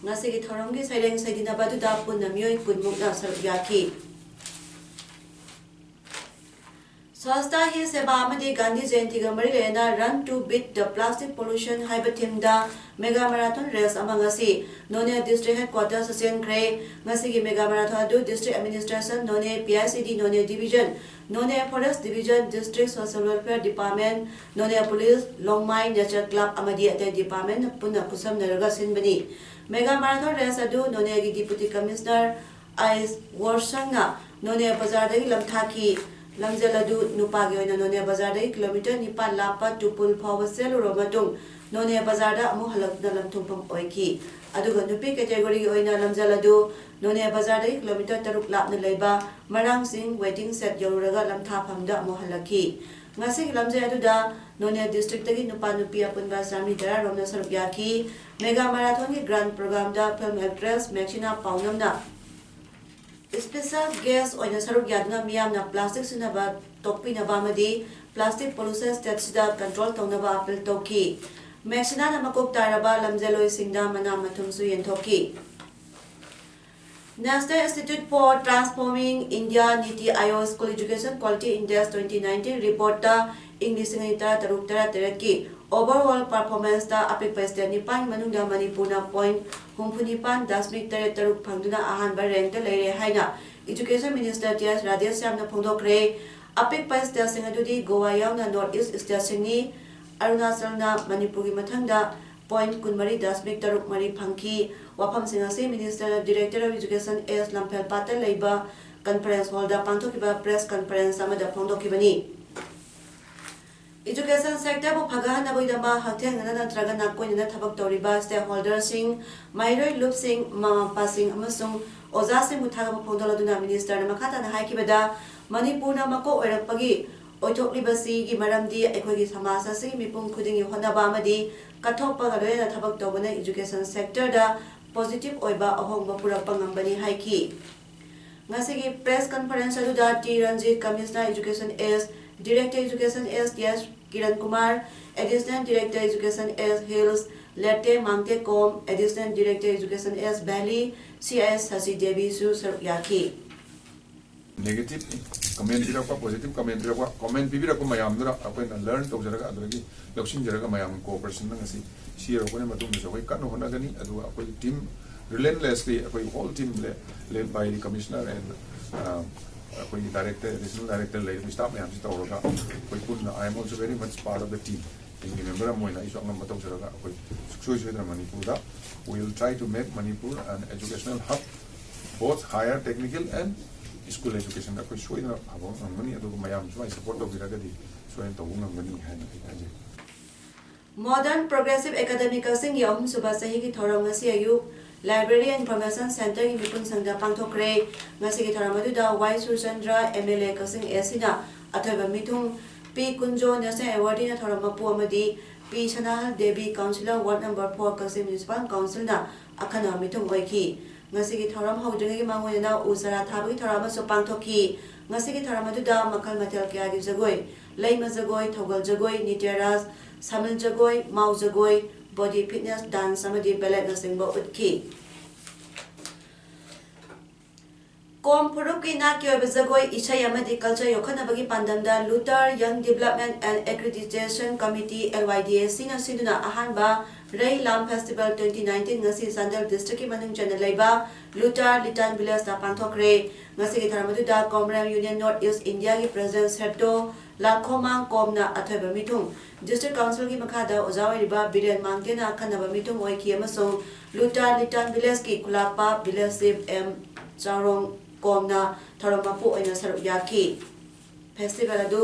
ꯉꯁꯤꯒꯤ ꯊꯧꯔꯝꯒꯤ ꯁꯩꯔꯦꯡ ꯁꯩꯗꯤꯟꯅꯕ ꯑꯗꯨꯗ ꯄꯨꯟꯅ ꯃꯤꯑꯣꯏ ꯀꯨꯟꯃꯨꯛꯅ ꯁꯔꯨꯛ ꯌꯥꯈꯤ꯫ Swachhata Hi Seva ꯑꯃꯗꯤ ꯒꯥꯟꯙꯤ ꯖꯌꯟꯇꯤꯒ ꯃꯔꯤ ꯂꯩꯅꯅ Run to Beat the Plastic Pollution ꯍꯥꯏꯕ ꯊꯤꯝꯗ ꯃꯦꯒꯥ ꯃꯦꯔꯥꯊꯣꯟ ꯔꯦꯁ ꯑꯃ ꯉꯁꯤ ꯅꯣꯅꯦ ꯗꯤꯁꯇ꯭ꯔꯤꯛ ꯍꯦꯗꯀ꯭ꯋꯥꯇꯔꯁꯇ ꯆꯦꯟꯈ꯭ꯔꯦ꯫ ꯉꯁꯤꯒꯤ ꯃꯦꯒꯥ ꯃꯦꯔꯥꯊꯣꯟ ꯑꯗꯨ district administration Noney, P I C D Noney division, Noney forest division, district social welfare department, Noney police, ꯂꯣꯡꯃꯥꯏ nature club ꯑꯃꯗꯤ ꯑꯇꯩ ꯗꯤꯄꯥꯔꯠꯃꯦꯟꯅ ꯄꯨꯟꯅ ꯈꯨꯠꯁꯝꯅꯔꯒ ꯁꯤꯟꯕꯅꯤ꯫ Mega marathon race ꯑꯗꯨ ꯅꯣꯅꯦꯒꯤ deputy commissioner ice ꯋꯣꯔꯁꯪꯅ ꯅꯣꯅꯦ ꯕꯖꯥꯔꯗꯒꯤ ꯂꯝꯊꯥꯈꯤ꯫ ꯂꯝꯖꯦꯜ ꯑꯗꯨ ꯅꯨꯄꯥꯒꯤ ꯑꯣꯏꯅ ꯅꯣꯅꯦ ꯕꯖꯥꯔꯗꯒꯤ ꯀꯤꯂꯣꯃꯤꯇꯔ ꯅꯤꯄꯥꯟ ꯂꯥꯞꯄ ꯇꯨꯄꯨꯜ ꯐꯥꯎꯕ ꯆꯦꯜꯂꯨꯔꯕ ꯃꯇꯨꯡ ꯅꯣꯅꯦ ꯕꯖꯥꯔꯗ ꯑꯃꯨꯛ ꯍꯜꯂꯛꯇꯨꯅ ꯂꯝꯊꯨꯡꯐꯝ ꯑꯣꯏꯈꯤ꯫ ꯑꯗꯨꯒ ꯅꯨꯄꯤ ꯀꯦꯇꯦꯒꯣꯔꯤꯒꯤ ꯑꯣꯏꯅ ꯂꯝꯖꯦꯜ ꯑꯗꯨ ꯅꯣꯅꯦ ꯕꯖꯥꯔꯗꯒꯤ ꯀꯤꯂꯣꯃꯤꯇꯔ ꯇꯔꯨꯛ ꯂꯥꯞꯅ ꯂꯩꯕ ꯃꯔꯥꯡꯆꯤꯡ ꯋꯦꯇꯤꯡ ꯁꯦꯗ ꯌꯧꯔꯨꯔꯒ ꯂꯝꯊꯥꯐꯝꯗ ꯑꯃꯨꯛ ꯍꯜꯂꯛꯈꯤ꯫ ꯉꯁꯤꯒꯤ ꯂꯝꯖꯦꯜ ꯑꯗꯨꯗ ꯅꯣꯅꯦ ꯗꯤꯁꯇ꯭ꯔꯤꯛꯇꯒꯤ ꯅꯨꯄꯥ ꯅꯨꯄꯤ ꯑꯄꯨꯟꯕ ꯆꯥꯃꯔꯤ ꯇꯔꯥ ꯔꯣꯝꯅ ꯁꯔꯨꯛ ꯌꯥꯈꯤ꯫ ꯃꯦꯒꯥ ꯃꯦꯔꯥꯊꯣꯟꯒꯤ ꯒ꯭ꯔꯥꯟ ꯄ꯭ꯔꯣꯒ꯭ꯔꯥꯝꯗ ꯐꯤꯜꯝ ꯑꯦꯛꯇ꯭ꯔꯦꯁ ꯃꯦꯛꯁꯤꯅꯥ ꯄꯥꯎꯅꯝꯅ ꯏꯁꯄꯤꯁꯦꯜ ꯒꯦꯁ ꯑꯣꯏꯅ ꯁꯔꯨꯛ ꯌꯥꯗꯨꯅ ꯃꯤꯌꯥꯝꯅ ꯄ꯭ꯂꯥꯁꯇꯤꯛ ꯁꯤꯖꯤꯟꯅꯕ ꯇꯣꯛꯄꯤꯅꯕ ꯑꯃꯗꯤ ꯄ꯭ꯂꯥꯁꯇꯤꯛ ꯄꯣꯂꯨꯁꯟ ꯁ꯭ꯇꯦꯠꯁꯤꯗ ꯀꯟꯇ꯭ꯔꯣꯜ ꯇꯧꯅꯕ ꯑꯄꯤꯜ ꯇꯧꯈꯤ꯫ ꯃꯦꯛꯁꯤꯅꯥꯅ ꯃꯀꯣꯛ ꯇꯥꯔꯕ ꯂꯝꯖꯦꯜꯂꯣꯏꯁꯤꯡꯗ ꯃꯅꯥ ꯃꯊꯨꯝꯁꯨ ꯌꯦꯟꯊꯣꯛꯈꯤ꯫ National Institute for Transforming India NITI Aayog School Education Quality Index twenty nineteen reportꯇ ꯏꯪ ꯂꯤꯁꯤꯡ ꯑꯅꯤ ꯇꯔꯥ ꯇꯔꯨꯛ ꯇꯔꯥ ꯇꯔꯦꯠꯀꯤ overall performanceꯇ ꯑꯄꯤꯛꯄ state ꯅꯤꯄꯥꯟꯒꯤ ꯃꯅꯨꯡꯗ ꯃꯅꯤꯄꯨꯔꯅ point ꯍꯨꯝꯐꯨ ꯅꯤꯄꯥꯟ ꯗꯁꯃꯤꯛ ꯇꯔꯦꯠ ꯇꯔꯨꯛ ꯐꯪꯗꯨꯅ ꯑꯍꯥꯟꯕ rankꯇ ꯂꯩꯔꯦ ꯍꯥꯏꯅ Education Minister T S ꯔꯥꯙꯦꯁ꯭ꯌꯥꯝꯅ ꯐꯣꯡꯗꯣꯛꯈ꯭ꯔꯦ꯫ ꯑꯄꯤꯛꯄ stateꯁꯤꯡ ꯑꯗꯨꯗꯤ ꯒꯣꯋꯥ ꯌꯥꯎꯅ North East stateꯁꯤꯡꯅꯤ꯫ ꯑꯔꯨꯅꯥꯆꯜꯅ ꯃꯅꯤꯄꯨꯔꯒꯤ ꯃꯊꯪꯗ point ꯀꯨꯟꯃꯔꯤ ꯗꯁꯃꯤꯛ ꯇꯔꯨꯛ ꯃꯔꯤ ꯐꯪꯈꯤ꯫ ꯋꯥꯐꯝꯁꯤꯡ ꯑꯁꯤ Minister Director of Education S ꯂꯝꯐꯦꯜꯄꯥꯠꯇ ꯂꯩꯕ conference hallꯗ ꯄꯥꯡꯊꯣꯛꯈꯤꯕ press conference ꯑꯃꯗ ꯐꯣꯡꯗꯣꯛꯈꯤꯕꯅꯤ꯫ Education sectorꯕꯨ ꯐꯒꯠꯍꯟꯅꯕꯒꯤꯗꯃꯛ ꯍꯛꯊꯦꯡꯅꯅ ꯅꯠꯇ꯭ꯔꯒ ꯅꯥꯀꯣꯏꯅꯅ ꯊꯕꯛ ꯇꯧꯔꯤꯕ stakeholderꯁꯤꯡ, ꯃꯍꯩꯔꯣꯏ ꯂꯨꯞꯁꯤꯡ, ꯃꯃꯥ ꯃꯄꯥꯁꯤꯡ ꯑꯃꯁꯨꯡ ꯑꯣꯖꯥꯁꯤꯡꯕꯨ ꯊꯥꯒꯠꯄ ꯐꯣꯡꯗꯣꯛꯂꯗꯨꯅ Ministerꯅ ꯃꯈꯥ ꯇꯥꯅ ꯍꯥꯏꯈꯤꯕꯗ, ꯃꯅꯤꯄꯨꯔꯅ ꯃꯀꯣꯛ ꯑꯣꯏꯔꯛꯄꯒꯤ ꯑꯣꯏꯊꯣꯛꯂꯤꯕꯁꯤꯒꯤ ꯃꯔꯝꯗꯤ ꯑꯩꯈꯣꯏꯒꯤ ꯁꯃꯥꯖ ꯑꯁꯤꯒꯤ ꯃꯤꯄꯨꯝ ꯈꯨꯗꯤꯡꯒꯤ ꯍꯣꯠꯅꯕ ꯑꯃꯗꯤ ꯀꯠꯊꯣꯛꯄꯒ ꯂꯣꯏꯅꯅ ꯊꯕꯛ ꯇꯧꯕꯅ education sectorꯗ positive ꯑꯣꯏꯕ ꯑꯍꯣꯡꯕ ꯄꯨꯔꯛꯄ ꯉꯝꯕꯅꯤ ꯍꯥꯏꯈꯤ꯫ ꯉꯁꯤꯒꯤ press conference ꯑꯗꯨꯗ T Ranjit, Commissioner Education S, Director Education S T S Kiran Kumar, Additional Director Education S Hills Lete Mangtekom, Additional Director Education S Valley, C I ꯑꯦꯁ ꯁꯁꯤ ꯗꯦꯕꯤꯁꯨ ꯁꯔꯨꯛ ꯌꯥꯈꯤ꯫ negative comment ꯄꯤꯔꯛꯄ, positive comment ꯄꯤꯔꯛꯄ, comment ꯄꯤꯕꯤꯔꯛꯄ ꯃꯌꯥꯝꯗꯨꯅ ꯑꯩꯈꯣꯏꯅ learn ꯇꯧꯖꯔꯒ ꯑꯗꯨꯗꯒꯤ ꯂꯧꯁꯤꯟꯖꯔꯒ ꯃꯌꯥꯝꯒꯤ cooperation ꯅ ꯉꯁꯤ ꯁꯤ ꯌꯧꯔꯛꯄꯒꯤ ꯃꯇꯨꯡꯗꯁꯨ ꯑꯩꯈꯣꯏ ꯀꯟꯅ ꯍꯣꯠꯅꯒꯅꯤ꯫ ꯑꯗꯨꯒ ꯑꯩꯈꯣꯏ team relentlessly ꯑꯩꯈꯣꯏ whole team led by the commissioner and ꯑꯩꯈꯣꯏꯒꯤ director, additional director ꯂꯩꯔꯤꯕ staff ꯃꯌꯥꯝꯁꯤ ꯇꯧꯔꯒ ꯑꯩꯈꯣꯏ ꯄꯨꯟꯅ I am also very much part of the team꯫ Team ꯒꯤ member ꯑꯃ ꯑꯣꯏꯅ ꯑꯩꯁꯨ ꯑꯉꯝꯕ ꯇꯧꯖꯔꯒ ꯑꯩꯈꯣꯏ ꯁꯨꯡꯁꯣꯏ ꯁꯣꯏꯗꯅ ꯃꯅꯤꯄꯨꯔꯗ we will try to make Manipur an educational hub, both higher technical and school education ꯗ ꯑꯩꯈꯣꯏ ꯁꯣꯏꯗꯅ ꯐꯕ ꯉꯝꯒꯅꯤ꯫ ꯑꯗꯨꯒ ꯃꯌꯥꯝ ꯁꯨꯃꯥꯏꯅ support ꯇꯧꯕꯤꯔꯒꯗꯤ ꯁꯣꯏꯗꯅ ꯇꯧꯕ ꯉꯝꯒꯅꯤ ꯍꯥꯏꯅ ꯑꯩ ꯊꯥꯖꯩ꯫ Modern Progressive Academy ꯀꯛꯆꯤꯡꯒꯤ ꯑꯍꯨꯝꯁꯨꯕ ꯆꯍꯤꯒꯤ ꯊꯧꯔꯝ ꯉꯁꯤ ꯑꯌꯨꯛ Library and Information Centre ꯒꯤ ꯃꯤꯄꯨꯟ ꯁꯪꯗ ꯄꯥꯡꯊꯣꯛꯈ꯭ꯔꯦ꯫ ꯉꯁꯤꯒꯤ ꯊꯧꯔꯝ ꯑꯗꯨꯗ ꯋꯥꯏ Surchandra, M L A Kakching A C ꯅ ꯑꯊꯣꯏꯕ ꯃꯤꯊꯨꯡ, ꯄꯤ ꯀꯨꯟꯖꯣ, National Awardee ꯅ ꯊꯧꯔꯝ ꯃꯄꯨ ꯑꯃꯗꯤ ꯄꯤ ꯁꯅꯥꯍꯜ Devi, Councillor Ward Number four ꯀꯛꯆꯤꯡ Municipal Council ꯅ ꯑꯈꯟꯅꯕ ꯃꯤꯊꯨꯡ ꯑꯣꯏꯈꯤ꯫ ꯉꯁꯤꯒꯤ ꯊꯧꯔꯝ ꯍꯧꯗ꯭ꯔꯤꯉꯩꯒꯤ ꯃꯥꯡꯑꯣꯏꯅꯅ ꯎ ꯆꯥꯔꯥ ꯊꯥꯕꯒꯤ ꯊꯧꯔꯝ ꯑꯃꯁꯨ ꯄꯥꯡꯊꯣꯛꯈꯤ꯫ ꯉꯁꯤꯒꯤ ꯊꯧꯔꯝ ꯑꯗꯨꯗ ꯃꯈꯜ ꯃꯊꯦꯜ ꯀꯌꯥꯒꯤ ꯖꯒꯣꯏ, ꯂꯩꯃ ꯖꯒꯣꯏ, ꯊꯧꯒꯜ ꯖꯒꯣꯏ, ꯅꯤꯇ꯭ꯌ ꯔꯥꯁ, ꯁꯃꯤꯜ ꯖꯒꯣꯏ, ꯃꯥꯎ ꯖꯒꯣꯏ, body fitness, dance ꯑꯃꯗꯤ ballet ꯅꯆꯤꯡꯕ ꯎꯠꯈꯤ꯫ ꯀꯣꯝ ꯐꯨꯔꯨꯞꯀꯤ ꯅꯥꯠꯀꯤ ꯑꯣꯏꯕ ꯖꯒꯣꯏ, ꯏꯁꯩ ꯑꯃꯗꯤ culture ꯌꯣꯛꯈꯠꯅꯕꯒꯤ ꯄꯥꯟꯗꯝꯗ Lutar Young Development and Accreditation Committee, L Y D A C ꯅ ꯁꯤꯟꯗꯨꯅ ꯑꯍꯥꯟꯕ ꯔꯩ ꯂꯥꯝ Festival twenty nineteen ꯉꯁꯤ ꯆꯥꯟꯗꯦꯜ district ꯀꯤ ꯃꯅꯨꯡ ꯆꯟꯅ ꯂꯩꯕ ꯂꯨꯇꯥꯔ ꯂꯤꯇꯥꯟ village ꯇ ꯄꯥꯡꯊꯣꯛꯈ꯭ꯔꯦ꯫ ꯉꯁꯤꯒꯤ ꯊꯧꯔꯝ ꯑꯗꯨꯗ Komram Union North East India ꯒꯤ President ꯁꯦꯇꯣ ꯂꯥꯛꯈꯣꯃꯥꯡ ꯀꯣꯝꯅ ꯑꯊꯣꯏꯕ ꯃꯤꯊꯨꯡ, District Councilꯒꯤ ꯃꯈꯥꯗ ꯑꯣꯖꯥ ꯑꯣꯏꯔꯤꯕ ꯕꯤꯔꯦꯟ ꯃꯥꯡꯇꯦꯅ ꯑꯈꯟꯅꯕ ꯃꯤꯊꯨꯡ ꯑꯣꯏꯈꯤ ꯑꯃꯁꯨꯡ ꯂꯨꯇꯥꯟ ꯂꯤꯇꯥꯟ Villageꯀꯤ ꯈꯨꯂꯥꯛꯄ Village Chief ꯑꯦꯝ ꯆꯥꯎꯔꯣꯡ ꯀꯣꯝꯅ ꯊꯧꯔꯝ ꯃꯄꯨ ꯑꯣꯏꯅ ꯁꯔꯨꯛ ꯌꯥꯈꯤ꯫ Festival ꯑꯗꯨ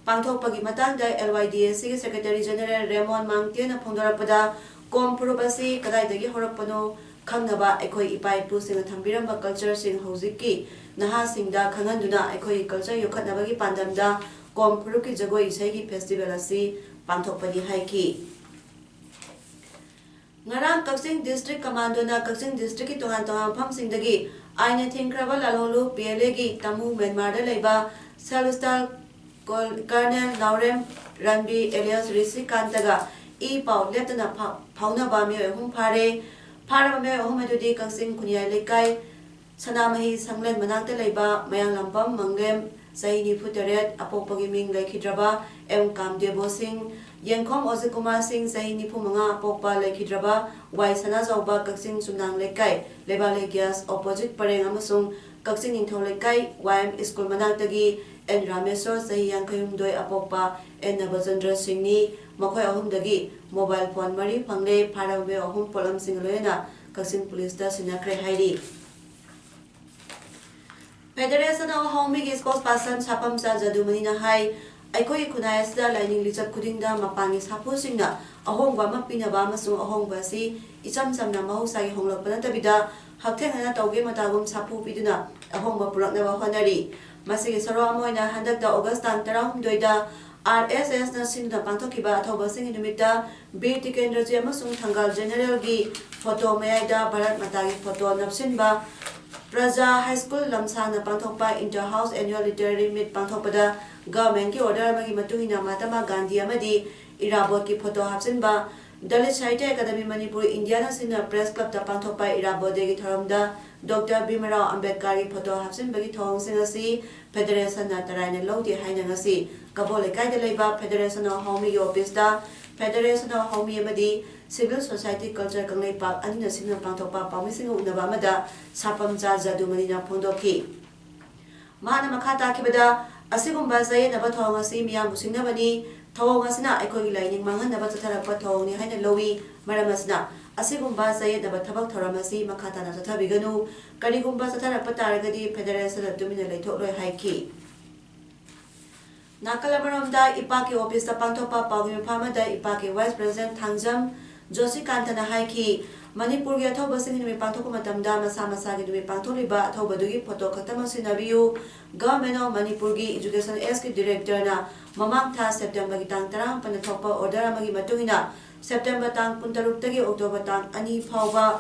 ꯄꯥꯡꯊꯣꯛꯄꯒꯤ ꯃꯇꯥꯡꯗ LYDACꯒꯤ Secretary General ꯔꯦꯃꯣꯟ ꯃꯥꯡꯇꯦꯅ ꯐꯣꯡꯗꯣꯔꯛꯄꯗ, ꯀꯣꯝ ꯐꯨꯔꯨꯞ ꯑꯁꯤ ꯀꯗꯥꯏꯗꯒꯤ ꯍꯧꯔꯛꯄꯅꯣ ꯈꯪꯅꯕ ꯑꯩꯈꯣꯏ ꯏꯄꯥ ꯏꯄꯨꯁꯤꯡꯅ ꯊꯝꯕꯤꯔꯝꯕ cultureꯁꯤꯡ ꯍꯧꯖꯤꯛꯀꯤ ꯅꯍꯥꯁꯤꯡꯗ ꯈꯪꯍꯟꯗꯨꯅ ꯑꯩꯈꯣꯏꯒꯤ culture ꯌꯣꯛꯈꯠꯅꯕꯒꯤ ꯄꯥꯟꯗꯝꯗ ꯀꯣꯝ ꯐꯨꯔꯨꯞꯀꯤ ꯖꯒꯣꯏ ꯏꯁꯩꯒꯤ festival ꯑꯁꯤ ꯄꯥꯡꯊꯣꯛꯄꯅꯤ ꯍꯥꯏꯈꯤ꯫ ꯉꯔꯥꯡ ꯀꯛꯆꯤꯡ District Commandoꯅ ꯀꯛꯆꯤꯡ Districtꯀꯤ ꯇꯣꯉꯥꯟ ꯇꯣꯉꯥꯟꯕ ꯃꯐꯝꯁꯤꯡꯗꯒꯤ ꯑꯥꯏꯟꯅ ꯊꯤꯡꯈ꯭ꯔꯕ ꯂꯥꯂꯣꯡꯂꯨꯞ PLAꯒꯤ ꯇꯥꯃꯨ ꯃ꯭ꯌꯥꯟꯃꯥꯔꯗ ꯂꯩꯕ Self Style Col-, Colonel ꯅꯥꯎꯔꯦꯝ ꯔꯟꯕꯤ alias ꯔꯤꯁꯤꯀꯥꯟꯇꯒ ꯏ ꯄꯥꯎ ꯂꯦꯞꯇꯅ ꯐꯥ-, ꯐꯥꯎꯅꯕ ꯃꯤꯑꯣꯏ ꯑꯍꯨꯝ ꯐꯥꯔꯦ꯫ ꯐꯥꯔꯕ ꯃꯤꯑꯣꯏ ꯑꯍꯨꯝ ꯑꯗꯨꯗꯤ ꯀꯛꯆꯤꯡ ꯈꯨꯟꯌꯥꯏ ꯂꯩꯀꯥꯏ ꯁꯅꯥꯃꯍꯤ ꯁꯪꯂꯦꯟ ꯃꯅꯥꯛꯇ ꯂꯩꯕ ꯃꯌꯥꯡꯂꯝꯕꯝ ꯃꯪꯂꯦꯝ, ꯆꯍꯤ ꯅꯤꯐꯨ ꯇꯔꯦꯠ, ꯑꯄꯣꯛꯄꯒꯤ ꯃꯤꯡ ꯂꯩꯈꯤꯗ꯭ꯔꯕ ꯑꯦꯝ ꯀꯥꯝꯗꯦꯕꯣ ꯁꯤꯡ, ꯌꯦꯡꯈꯣꯝ ꯑꯣꯖꯤꯠ ꯀꯨꯃꯥꯔ ꯁꯤꯡ, ꯆꯍꯤ ꯅꯤꯐꯨ ꯃꯉꯥ, ꯑꯄꯣꯛꯄ ꯂꯩꯈꯤꯗ꯭ꯔꯕ ꯋꯥꯏ ꯁꯅꯥꯖꯥꯎꯕ, ꯀꯛꯆꯤꯡ ꯆꯨꯝꯅꯥꯡ ꯂꯩꯀꯥꯏ, ꯂꯩꯕꯥꯛꯂꯩ gas opposite ꯄꯔꯦꯡ ꯑꯃꯁꯨꯡ ꯀꯛꯆꯤꯡ ꯅꯤꯡꯊꯧ ꯂꯩꯀꯥꯏ ꯋꯥꯏ ꯑꯦꯝ ꯁ꯭ꯀꯨꯜ ꯃꯅꯥꯛꯇꯒꯤ ꯑꯦꯟ ꯔꯥꯃꯦꯁꯣꯔ, ꯆꯍꯤ ꯌꯥꯡꯈꯩ ꯍꯨꯝꯗꯣꯏ, ꯑꯄꯣꯛꯄ ꯑꯦꯟ ꯅꯕꯆꯟꯗ꯭ꯔ ꯁꯤꯡꯅꯤ꯫ ꯃꯈꯣꯏ ꯑꯍꯨꯝꯗꯒꯤ mobile phone ꯃꯔꯤ ꯐꯪꯂꯦ꯫ ꯐꯥꯔꯕ ꯃꯤꯑꯣꯏ ꯑꯍꯨꯝ ꯄꯣꯠꯂꯝꯁꯤꯡꯒ ꯂꯣꯏꯅꯅ ꯀꯛꯆꯤꯡ ꯄꯨꯂꯤꯁꯇ ꯁꯤꯟꯅꯈ꯭ꯔꯦ ꯍꯥꯏꯔꯤ꯫ Federation of ꯍꯥꯎꯃꯤꯒꯤ spokesperson ꯁꯥꯐꯝꯆꯥ ꯖꯗꯨꯃꯅꯤꯅ ꯍꯥꯏ, ꯑꯩꯈꯣꯏꯒꯤ ꯈꯨꯟꯅꯥꯏ ꯑꯁꯤꯗ ꯂꯥꯏꯅꯤꯡ ꯂꯤꯆꯠ ꯈꯨꯗꯤꯡꯗ ꯃꯄꯥꯟꯒꯤ ꯁꯥꯐꯨꯁꯤꯡꯅ ꯑꯍꯣꯡꯕ ꯑꯃ ꯄꯤꯅꯕ ꯑꯃꯁꯨꯡ ꯑꯍꯣꯡꯕ ꯑꯁꯤ ꯏꯆꯝ ꯆꯝꯅ ꯃꯍꯧꯁꯥꯒꯤ ꯍꯣꯡꯂꯛꯄ ꯅꯠꯇꯕꯤꯗ ꯍꯛꯊꯦꯡꯅꯅ ꯇꯧꯒꯦ ꯃꯇꯥꯒꯨꯝ ꯁꯥꯐꯨ ꯄꯤꯗꯨꯅ ꯑꯍꯣꯡꯕ ꯄꯨꯔꯛꯅꯕ ꯍꯣꯠꯅꯔꯤ꯫ ꯃꯁꯤꯒꯤ ꯁꯔꯨꯛ ꯑꯃ ꯑꯣꯏꯅ ꯍꯟꯗꯛꯇ August ꯇꯥꯡ ꯇꯔꯥꯍꯨꯝꯗꯣꯏꯗ RSSꯅ ꯁꯤꯟꯗꯨꯅ ꯄꯥꯡꯊꯣꯛꯈꯤꯕ ꯑꯊꯧꯕꯁꯤꯡꯒꯤ ꯅꯨꯃꯤꯠꯇ ꯕꯤꯔ ꯇꯤꯀꯦꯟꯗ꯭ꯔꯖꯤ ꯑꯃꯁꯨꯡ ꯊꯪꯒꯥꯜ Generalꯒꯤ photo ꯃꯌꯥꯏꯗ ꯚꯥꯔꯠ ꯃꯥꯇꯥꯒꯤ photo ꯅꯞꯁꯤꯟꯕ ꯄ꯭ꯔꯖꯥ High School ꯂꯝꯁꯥꯡꯅ ꯄꯥꯡꯊꯣꯛꯄ Inter House Annual Literary Meet ꯄꯥꯡꯊꯣꯛꯄꯗ governmentꯀꯤ order ꯑꯃꯒꯤ ꯃꯇꯨꯡ ꯏꯟꯅ ꯃꯍꯥꯇꯃꯥ ꯒꯥꯟꯙꯤ ꯑꯃꯗꯤ ꯏꯔꯥꯕꯣꯠꯀꯤ photo ꯍꯥꯞꯆꯤꯟꯕ, Dalit Sahitya Academy Manipur Indiaꯅ ꯁꯤꯟꯗꯨꯅ Press Clubꯇ ꯄꯥꯡꯊꯣꯛꯄ ꯏꯔꯥꯕꯣꯠ Dayꯒꯤ ꯊꯧꯔꯝꯗ Doctor ꯚꯤꯝꯔꯥꯎ ꯑꯝꯕꯦꯗꯀꯔꯒꯤ photo ꯍꯥꯞꯆꯤꯟꯕꯒꯤ ꯊꯧꯑꯣꯡꯁꯤꯡ ꯑꯁꯤ Federationꯅ ꯇꯔꯥꯏꯅ ꯂꯧꯗꯦ ꯍꯥꯏꯅ ꯉꯁꯤ ꯀꯕꯣ ꯂꯩꯀꯥꯏꯗ ꯂꯩꯕ Federation of ꯍꯥꯎꯃꯤꯒꯤ officeꯇ Federation of ꯍꯥꯎꯃꯤ ꯑꯃꯗꯤ Civil Society Culture ꯀꯪꯂꯩꯄꯥꯛ ꯑꯅꯤꯅ ꯁꯤꯟꯗꯨꯅ ꯄꯥꯡꯊꯣꯛꯄ ꯄꯥꯎꯃꯤꯁꯤꯡꯒ ꯎꯅꯕ ꯑꯃꯗ ꯁꯥꯐꯝꯆꯥ ꯖꯗꯨꯃꯅꯤꯅ ꯐꯣꯡꯗꯣꯛꯈꯤ꯫ ꯃꯍꯥꯛꯅ ꯃꯈꯥ ꯇꯥꯈꯤꯕꯗ, ꯑꯁꯤꯒꯨꯝꯕ ꯆꯌꯦꯠꯅꯕ ꯊꯧꯑꯣꯡ ꯑꯁꯤ ꯃꯤꯌꯥꯝꯕꯨ ꯁꯤꯡꯅꯕꯅꯤ꯫ ꯊꯧꯑꯣꯡ ꯑꯁꯤꯅ ꯑꯩꯈꯣꯏꯒꯤ ꯂꯥꯏꯅꯤꯡ ꯃꯥꯡꯍꯟꯅꯕ ꯆꯠꯊꯔꯛꯄ ꯊꯧꯑꯣꯡꯅꯤ ꯍꯥꯏꯅ ꯂꯧꯏ꯫ ꯃꯔꯝ ꯑꯁꯤꯅ, ꯑꯁꯤꯒꯨꯝꯕ ꯆꯌꯦꯠꯅꯕ ꯊꯕꯛ ꯊꯧꯔꯝ ꯑꯁꯤ ꯃꯈꯥ ꯇꯥꯅ ꯆꯠꯊꯕꯤꯒꯅꯨ꯫ ꯀꯔꯤꯒꯨꯝꯕ ꯆꯠꯊꯔꯛꯄ ꯇꯥꯔꯒꯗꯤ Federation ꯇꯨꯃꯤꯟꯅ ꯂꯩꯊꯣꯛꯂꯣꯏ ꯍꯥꯏꯈꯤ꯫ ꯅꯥꯀꯜ ꯑꯃꯔꯣꯝꯗ, ꯏꯄꯥꯛꯀꯤ ꯑꯣꯐꯤꯁꯇ ꯄꯥꯡꯊꯣꯛꯄ ꯄꯥꯎꯒꯤ ꯃꯤꯐꯝ ꯑꯃꯗ ꯏꯄꯥꯛꯀꯤ Vice President ꯊꯥꯡꯖꯝ ꯖꯣꯁꯤꯀꯥꯟꯇꯅ ꯍꯥꯏꯈꯤ, ꯃꯅꯤꯄꯨꯔꯒꯤ ꯑꯊꯧꯕꯁꯤꯡꯒꯤ ꯅꯨꯃꯤꯠ ꯄꯥꯡꯊꯣꯛꯄ ꯃꯇꯝꯗ ꯃꯁꯥ ꯃꯁꯥꯒꯤ ꯅꯨꯃꯤꯠ ꯄꯥꯡꯊꯣꯛꯂꯤꯕ ꯑꯊꯧꯕꯗꯨꯒꯤ ꯐꯣꯇꯣ ꯈꯛꯇꯃꯛ ꯁꯤꯖꯤꯟꯅꯕꯤꯌꯨ꯫ Government of ꯃꯅꯤꯄꯨꯔꯒꯤ Education Act ꯀꯤ Director ꯅ ꯃꯃꯥꯡ ꯊꯥ September ꯒꯤ ꯇꯥꯡ ꯇꯔꯥꯃꯥꯄꯟꯗ ꯊꯣꯛꯄ order ꯑꯃꯒꯤ ꯃꯇꯨꯡ ꯏꯟꯅ, September ꯇꯥꯡ ꯀꯨꯟꯇꯔꯨꯛꯇꯒꯤ October ꯇꯥꯡ ꯑꯅꯤ ꯐꯥꯎꯕ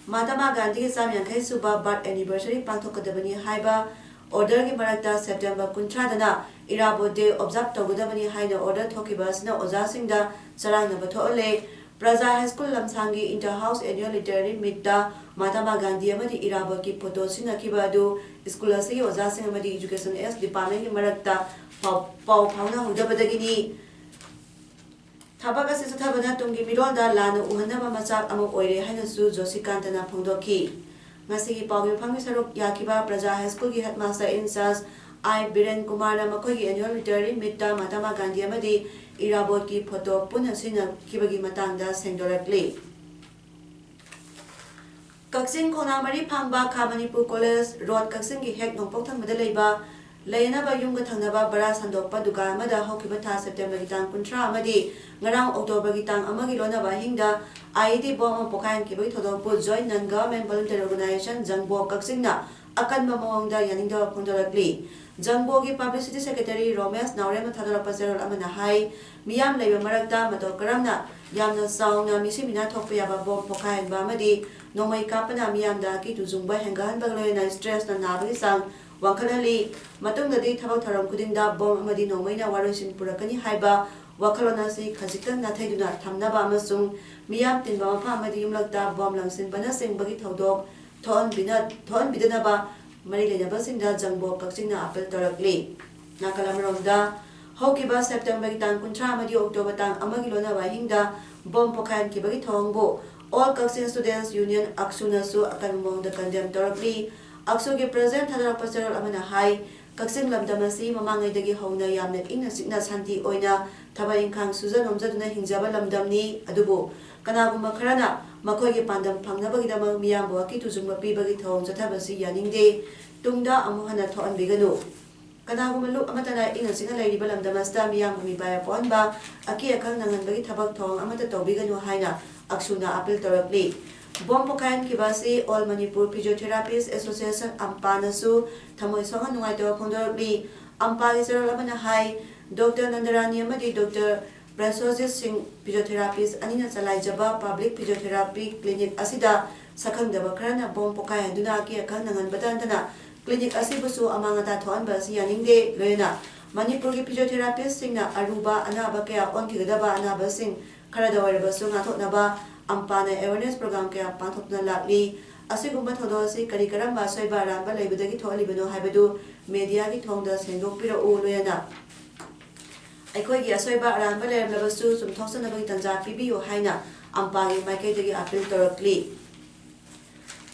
ꯃꯍꯥꯇꯃꯥ ꯒꯥꯟꯙꯤꯒꯤ ꯆꯥꯝ ꯌꯥꯡꯈꯩ ꯁꯨꯕ birth anniversary ꯄꯥꯡꯊꯣꯛꯀꯗꯕꯅꯤ ꯍꯥꯏꯕ order ꯒꯤ ꯃꯔꯛꯇ September ꯀꯨꯟꯊ꯭ꯔꯥꯗꯅ ꯏꯔꯥꯕꯣꯠ day observe ꯇꯧꯒꯗꯕꯅꯤ ꯍꯥꯏꯅ order ꯊꯣꯛꯈꯤꯕ ꯑꯁꯤꯅ ꯑꯣꯖꯥꯁꯤꯡꯗ ꯆꯔꯥꯡꯅꯕ ꯊꯣꯛꯍꯜꯂꯦ꯫ ꯄ꯭ꯔꯖꯥ ꯍꯥꯏ ꯁ꯭ꯀꯨꯜ ꯂꯝꯁꯥꯡꯒꯤ Inter House Annual Literary Meet ꯇ ꯃꯍꯥꯇꯃꯥ ꯒꯥꯟꯙꯤ ꯑꯃꯗꯤ ꯏꯔꯥꯕꯣꯠꯀꯤ ꯐꯣꯇꯣ ꯁꯤꯖꯤꯟꯅꯈꯤꯕ ꯑꯗꯨ ꯁ꯭ꯀꯨꯜ ꯑꯁꯤꯒꯤ ꯑꯣꯖꯥꯁꯤꯡ ꯑꯃꯗꯤ Education Act Department ꯀꯤ ꯃꯔꯛꯇ ꯄꯥꯎ, ꯄꯥꯎ ꯐꯥꯎꯅꯍꯧꯗꯕꯗꯒꯤꯅꯤ꯫ ꯊꯕꯛ ꯑꯁꯤ ꯆꯠꯊꯕꯅ ꯇꯨꯡꯒꯤ ꯃꯤꯔꯣꯜꯗ ꯂꯥꯟꯅ ꯎꯍꯟꯅꯕ ꯃꯆꯥꯛ ꯑꯃ ꯑꯣꯏꯔꯦ ꯍꯥꯏꯅꯁꯨ ꯖꯣꯁꯤꯀꯥꯟꯇꯅ ꯐꯣꯡꯗꯣꯛꯈꯤ꯫ ꯉꯁꯤꯒꯤ ꯄꯥꯎꯒꯤ ꯃꯐꯝꯒꯤ ꯁꯔꯨꯛ ꯌꯥꯈꯤꯕ ꯄ꯭ꯔꯖꯥ ꯍꯥꯏ ꯁ꯭ꯀꯨꯜꯒꯤ headmaster in charge ꯑꯥꯏ ꯕꯤꯔꯦꯟ ꯀꯨꯃꯥꯔꯅ ꯃꯈꯣꯏꯒꯤ annual literary meet ꯇ ꯃꯍꯥꯇꯃꯥ ꯒꯥꯟꯙꯤ ꯑꯃꯗꯤ ꯏꯔꯥꯕꯣꯠꯀꯤ ꯐꯣꯇꯣ ꯄꯨꯟꯅ ꯁꯤꯖꯤꯟꯅꯈꯤꯕꯒꯤ ꯃꯇꯥꯡꯗ ꯁꯦꯡꯗꯣꯔꯛꯂꯤ꯫ ꯀꯛꯆꯤꯡ ꯈꯣꯡꯅꯥꯡ ꯃꯔꯤ ꯐꯥꯡꯕ ꯈꯥ ꯃꯅꯤꯄꯨꯔ ꯀꯣꯂꯦꯖ ꯔꯣꯗ ꯀꯛꯆꯤꯡꯒꯤ ꯍꯦꯛ ꯅꯣꯡꯄꯣꯛ ꯊꯪꯕꯗ ꯂꯩꯕ ꯂꯩꯅꯕ ꯌꯨꯝꯒ ꯊꯪꯅꯕ ꯕꯔꯥ ꯁꯟꯗꯣꯛꯄ ꯗꯨꯀꯥꯟ ꯑꯃꯗ ꯍꯧꯈꯤꯕ ꯊꯥ September ꯒꯤ ꯇꯥꯡ ꯀꯨꯟꯊ꯭ꯔꯥ ꯑꯃꯗꯤ ꯉꯔꯥꯡ October ꯒꯤ ꯇꯥꯡ ꯑꯃꯒꯤ ꯂꯣꯟꯅꯕ ꯑꯍꯤꯡꯗ I E D bomb ꯑꯃ ꯄꯣꯈꯥꯏꯍꯟꯈꯤꯕꯒꯤ ꯊꯧꯗꯣꯛꯄꯨ Joint Non Government Voluntary Organization ꯖꯪꯕꯣ ꯀꯛꯆꯤꯡꯅ ꯑꯀꯟꯕ ꯃꯑꯣꯡꯗ ꯌꯥꯅꯤꯡꯗꯕ ꯐꯣꯡꯗꯣꯔꯛꯂꯤ꯫ ꯖꯪꯕꯣꯒꯤ Publicity Secretary ꯔꯣꯃꯦꯁ ꯅꯥꯎꯔꯦꯝꯅ ꯊꯥꯗꯣꯔꯛꯄ ꯆꯦꯔꯣꯜ ꯑꯃꯅ ꯍꯥꯏ, ꯃꯤꯌꯥꯝ ꯂꯩꯕ ꯃꯔꯛꯇ ꯃꯇꯧ ꯀꯔꯝꯅ ꯌꯥꯝꯅ ꯆꯥꯎꯅ ꯃꯤꯁꯤ ꯃꯤꯅꯥ ꯊꯣꯛꯄ ꯌꯥꯕ bomb ꯄꯣꯈꯥꯏꯍꯟꯕ ꯑꯃꯗꯤ ꯅꯣꯡꯃꯩ ꯀꯥꯞꯄꯅ ꯃꯤꯌꯥꯝꯗ ꯑꯀꯤ ꯇꯨꯖꯨꯡꯕ ꯍꯦꯟꯒꯠꯍꯟꯕꯒ ꯂꯣꯏꯅꯅ stress ꯅ ꯅꯥꯕꯒꯤ ꯆꯥꯡ ꯋꯥꯡꯈꯠꯍꯜꯂꯤ꯫ ꯃꯇꯨꯡꯗꯗꯤ ꯊꯕꯛ ꯊꯧꯔꯝ ꯈꯨꯗꯤꯡꯗ bomb ꯑꯃꯗꯤ ꯅꯣꯡꯃꯩꯅ ꯋꯥꯔꯣꯏꯁꯤꯟ ꯄꯨꯔꯛꯀꯅꯤ ꯍꯥꯏꯕ ꯋꯥꯈꯜꯂꯣꯟ ꯑꯁꯤ ꯈꯖꯤꯛꯇꯪ ꯅꯥꯊꯩꯗꯨꯅ ꯊꯝꯅꯕ ꯑꯃꯁꯨꯡ ꯃꯤꯌꯥꯝ ꯇꯤꯟꯕ ꯃꯐꯝ ꯑꯃꯗꯤ ꯌꯨꯝꯂꯛꯇ bomb ꯂꯪꯁꯤꯟꯕꯅꯆꯤꯡꯕꯒꯤ ꯊꯧꯗꯣꯛ ꯊꯣꯛꯍꯟꯕꯤꯅ-, ꯊꯣꯛꯍꯟꯕꯤꯗꯅꯕ ꯃꯔꯤ ꯂꯩꯅꯕꯁꯤꯡꯗ ꯖꯪꯕꯣ ꯀꯛꯆꯤꯡꯅ appeal ꯇꯧꯔꯛꯂꯤ꯫ ꯅꯥꯀꯜ ꯑꯃꯔꯣꯝꯗ, ꯍꯧꯈꯤꯕ September ꯒꯤ ꯇꯥꯡ ꯀꯨꯟꯊ꯭ꯔꯥ ꯑꯃꯗꯤ October ꯇꯥꯡ ꯑꯃꯒꯤ ꯂꯣꯟꯅꯕ ꯑꯍꯤꯡꯗ bomb ꯄꯣꯈꯥꯏꯍꯟꯈꯤꯕꯒꯤ ꯊꯧꯑꯣꯡꯕꯨ All Kakching Students Union, ꯑꯛꯁꯨꯅꯁꯨ ꯑꯀꯟꯕ ꯃꯑꯣꯡꯗ condemn ꯇꯧꯔꯛꯂꯤ꯫ ꯑꯛꯁꯨꯒꯤ President ꯊꯥꯗꯣꯔꯛꯄ ꯆꯦꯔꯣꯜ ꯑꯃꯅ ꯍꯥꯏ, ꯀꯛꯆꯤꯡ ꯂꯝꯗꯝ ꯑꯁꯤ ꯃꯃꯥꯡꯉꯩꯗꯒꯤ ꯍꯧꯅ ꯌꯥꯝꯅ ꯏꯪꯅ ꯆꯤꯛꯅ ꯁꯥꯟꯇꯤ ꯑꯣꯏꯅ ꯊꯕꯛ ꯏꯪꯈꯥꯡ ꯁꯨꯖ ꯅꯣꯝꯖꯗꯨꯅ ꯍꯤꯡꯖꯕ ꯂꯝꯗꯝꯅꯤ꯫ ꯑꯗꯨꯕꯨ ꯀꯅꯥꯒꯨꯝꯕ ꯈꯔꯅ ꯃꯈꯣꯏꯒꯤ ꯄꯥꯟꯗꯝ ꯐꯪꯅꯕꯒꯤꯗꯃꯛ ꯃꯤꯌꯥꯝꯕꯨ ꯑꯀꯤ ꯇꯨꯖꯨꯡꯕ ꯄꯤꯕꯒꯤ ꯊꯧꯑꯣꯡ ꯆꯠꯊꯕꯁꯤ ꯌꯥꯅꯤꯡꯗꯦ꯫ ꯇꯨꯡꯗ ꯑꯃꯨꯛ ꯍꯟꯅ ꯊꯣꯛꯍꯟꯕꯤꯒꯅꯨ꯫ ꯀꯅꯥꯒꯨꯝꯕ ꯂꯨꯞ ꯑꯃꯠꯇꯅ ꯏꯪꯅ ꯆꯤꯛꯅ ꯂꯩꯔꯤꯕ ꯂꯝꯗꯝ ꯑꯁꯤꯗ ꯃꯤꯌꯥꯝꯕꯨ ꯃꯤꯄꯥꯏꯕ ꯄꯣꯛꯍꯟꯕ, ꯑꯀꯤ ꯑꯈꯪ ꯅꯪꯍꯟꯕꯒꯤ ꯊꯕꯛ ꯊꯧꯑꯣꯡ ꯑꯃꯠꯇ ꯇꯧꯕꯤꯒꯅꯨ ꯍꯥꯏꯅ ꯑꯛꯁꯨꯅ ꯑꯥꯄꯤꯜ ꯇꯧꯔꯛꯂꯤ꯫ ꯕꯣꯝ ꯄꯣꯈꯥꯏꯍꯟꯈꯤꯕ ꯑꯁꯤ All Manipur Physiotherapist Association, ꯑꯝꯄꯥꯅꯁꯨ ꯊꯃꯣꯏ ꯁꯣꯛꯅ ꯅꯨꯡꯉꯥꯏꯇꯕ ꯐꯣꯡꯗꯣꯔꯛꯂꯤ꯫ ꯑꯝꯄꯥꯒꯤ ꯆꯦꯔꯣꯜ ꯑꯃꯅ ꯍꯥꯏ, ꯗꯣꯛꯇꯔ ꯅꯟꯗꯔꯥꯅꯤ ꯑꯃꯗꯤ ꯗꯣꯛꯇꯔ ꯄ꯭ꯔꯦꯁꯣꯖꯤꯠ ꯁꯤꯡ, physiotherapist ꯑꯅꯤꯅ ꯆꯂꯥꯏꯖꯕ public physiotherapy clinic ꯑꯁꯤꯗ ꯁꯛꯈꯪꯗꯕ ꯈꯔꯅ ꯕꯣꯝ ꯄꯣꯈꯥꯏꯍꯟꯗꯨꯅ ꯑꯀꯤ ꯑꯈꯪ ꯅꯪꯍꯟꯕꯇ ꯅꯠꯇꯅ clinic ꯑꯁꯤꯕꯨꯁꯨ ꯑꯃꯥꯡ ꯑꯇꯥ ꯊꯣꯛꯍꯟꯕ ꯑꯁꯤ ꯌꯥꯅꯤꯡꯗꯦ꯫ ꯂꯣꯏꯅꯅ ꯃꯅꯤꯄꯨꯔꯒꯤ physiotherapistꯁꯤꯡꯅ ꯑꯔꯨꯕ ꯑꯅꯥꯕ ꯀꯌꯥ ꯑꯣꯟꯈꯤꯒꯗꯕ ꯑꯅꯥꯕꯁꯤꯡ ꯈꯔꯗ ꯑꯣꯏꯔꯕꯁꯨ ꯉꯥꯛꯊꯣꯛꯅꯕ ꯑꯝꯄꯥꯅ awareness program ꯀꯌꯥ ꯄꯥꯡꯊꯣꯛꯇꯨꯅ ꯂꯥꯛꯂꯤ꯫ ꯑꯁꯤꯒꯨꯝꯕ ꯊꯧꯗꯣꯛ ꯑꯁꯤ ꯀꯔꯤ ꯀꯔꯝꯕ ꯑꯁꯣꯏꯕ ꯑꯔꯥꯟꯕ ꯂꯩꯕꯗꯒꯤ ꯊꯣꯛꯍꯜꯂꯤꯕꯅꯣ ꯍꯥꯏꯕꯗꯨ mediaꯒꯤ ꯊꯣꯡꯗ ꯁꯦꯡꯗꯣꯛꯄꯤꯔꯛꯎ꯫ ꯂꯣꯏꯅꯅ ꯑꯩꯈꯣꯏꯒꯤ ꯑꯁꯣꯏꯕ ꯑꯔꯥꯟꯕ ꯂꯩꯔꯝꯂꯕꯁꯨ ꯆꯨꯝꯊꯣꯛꯆꯅꯕꯒꯤ ꯇꯥꯟꯖꯥ ꯄꯤꯕꯤꯌꯨ ꯍꯥꯏꯅ ꯑꯝꯄꯥꯒꯤ ꯃꯥꯏꯀꯩꯗꯒꯤ ꯑꯥꯄꯤꯜ ꯇꯧꯔꯛꯂꯤ꯫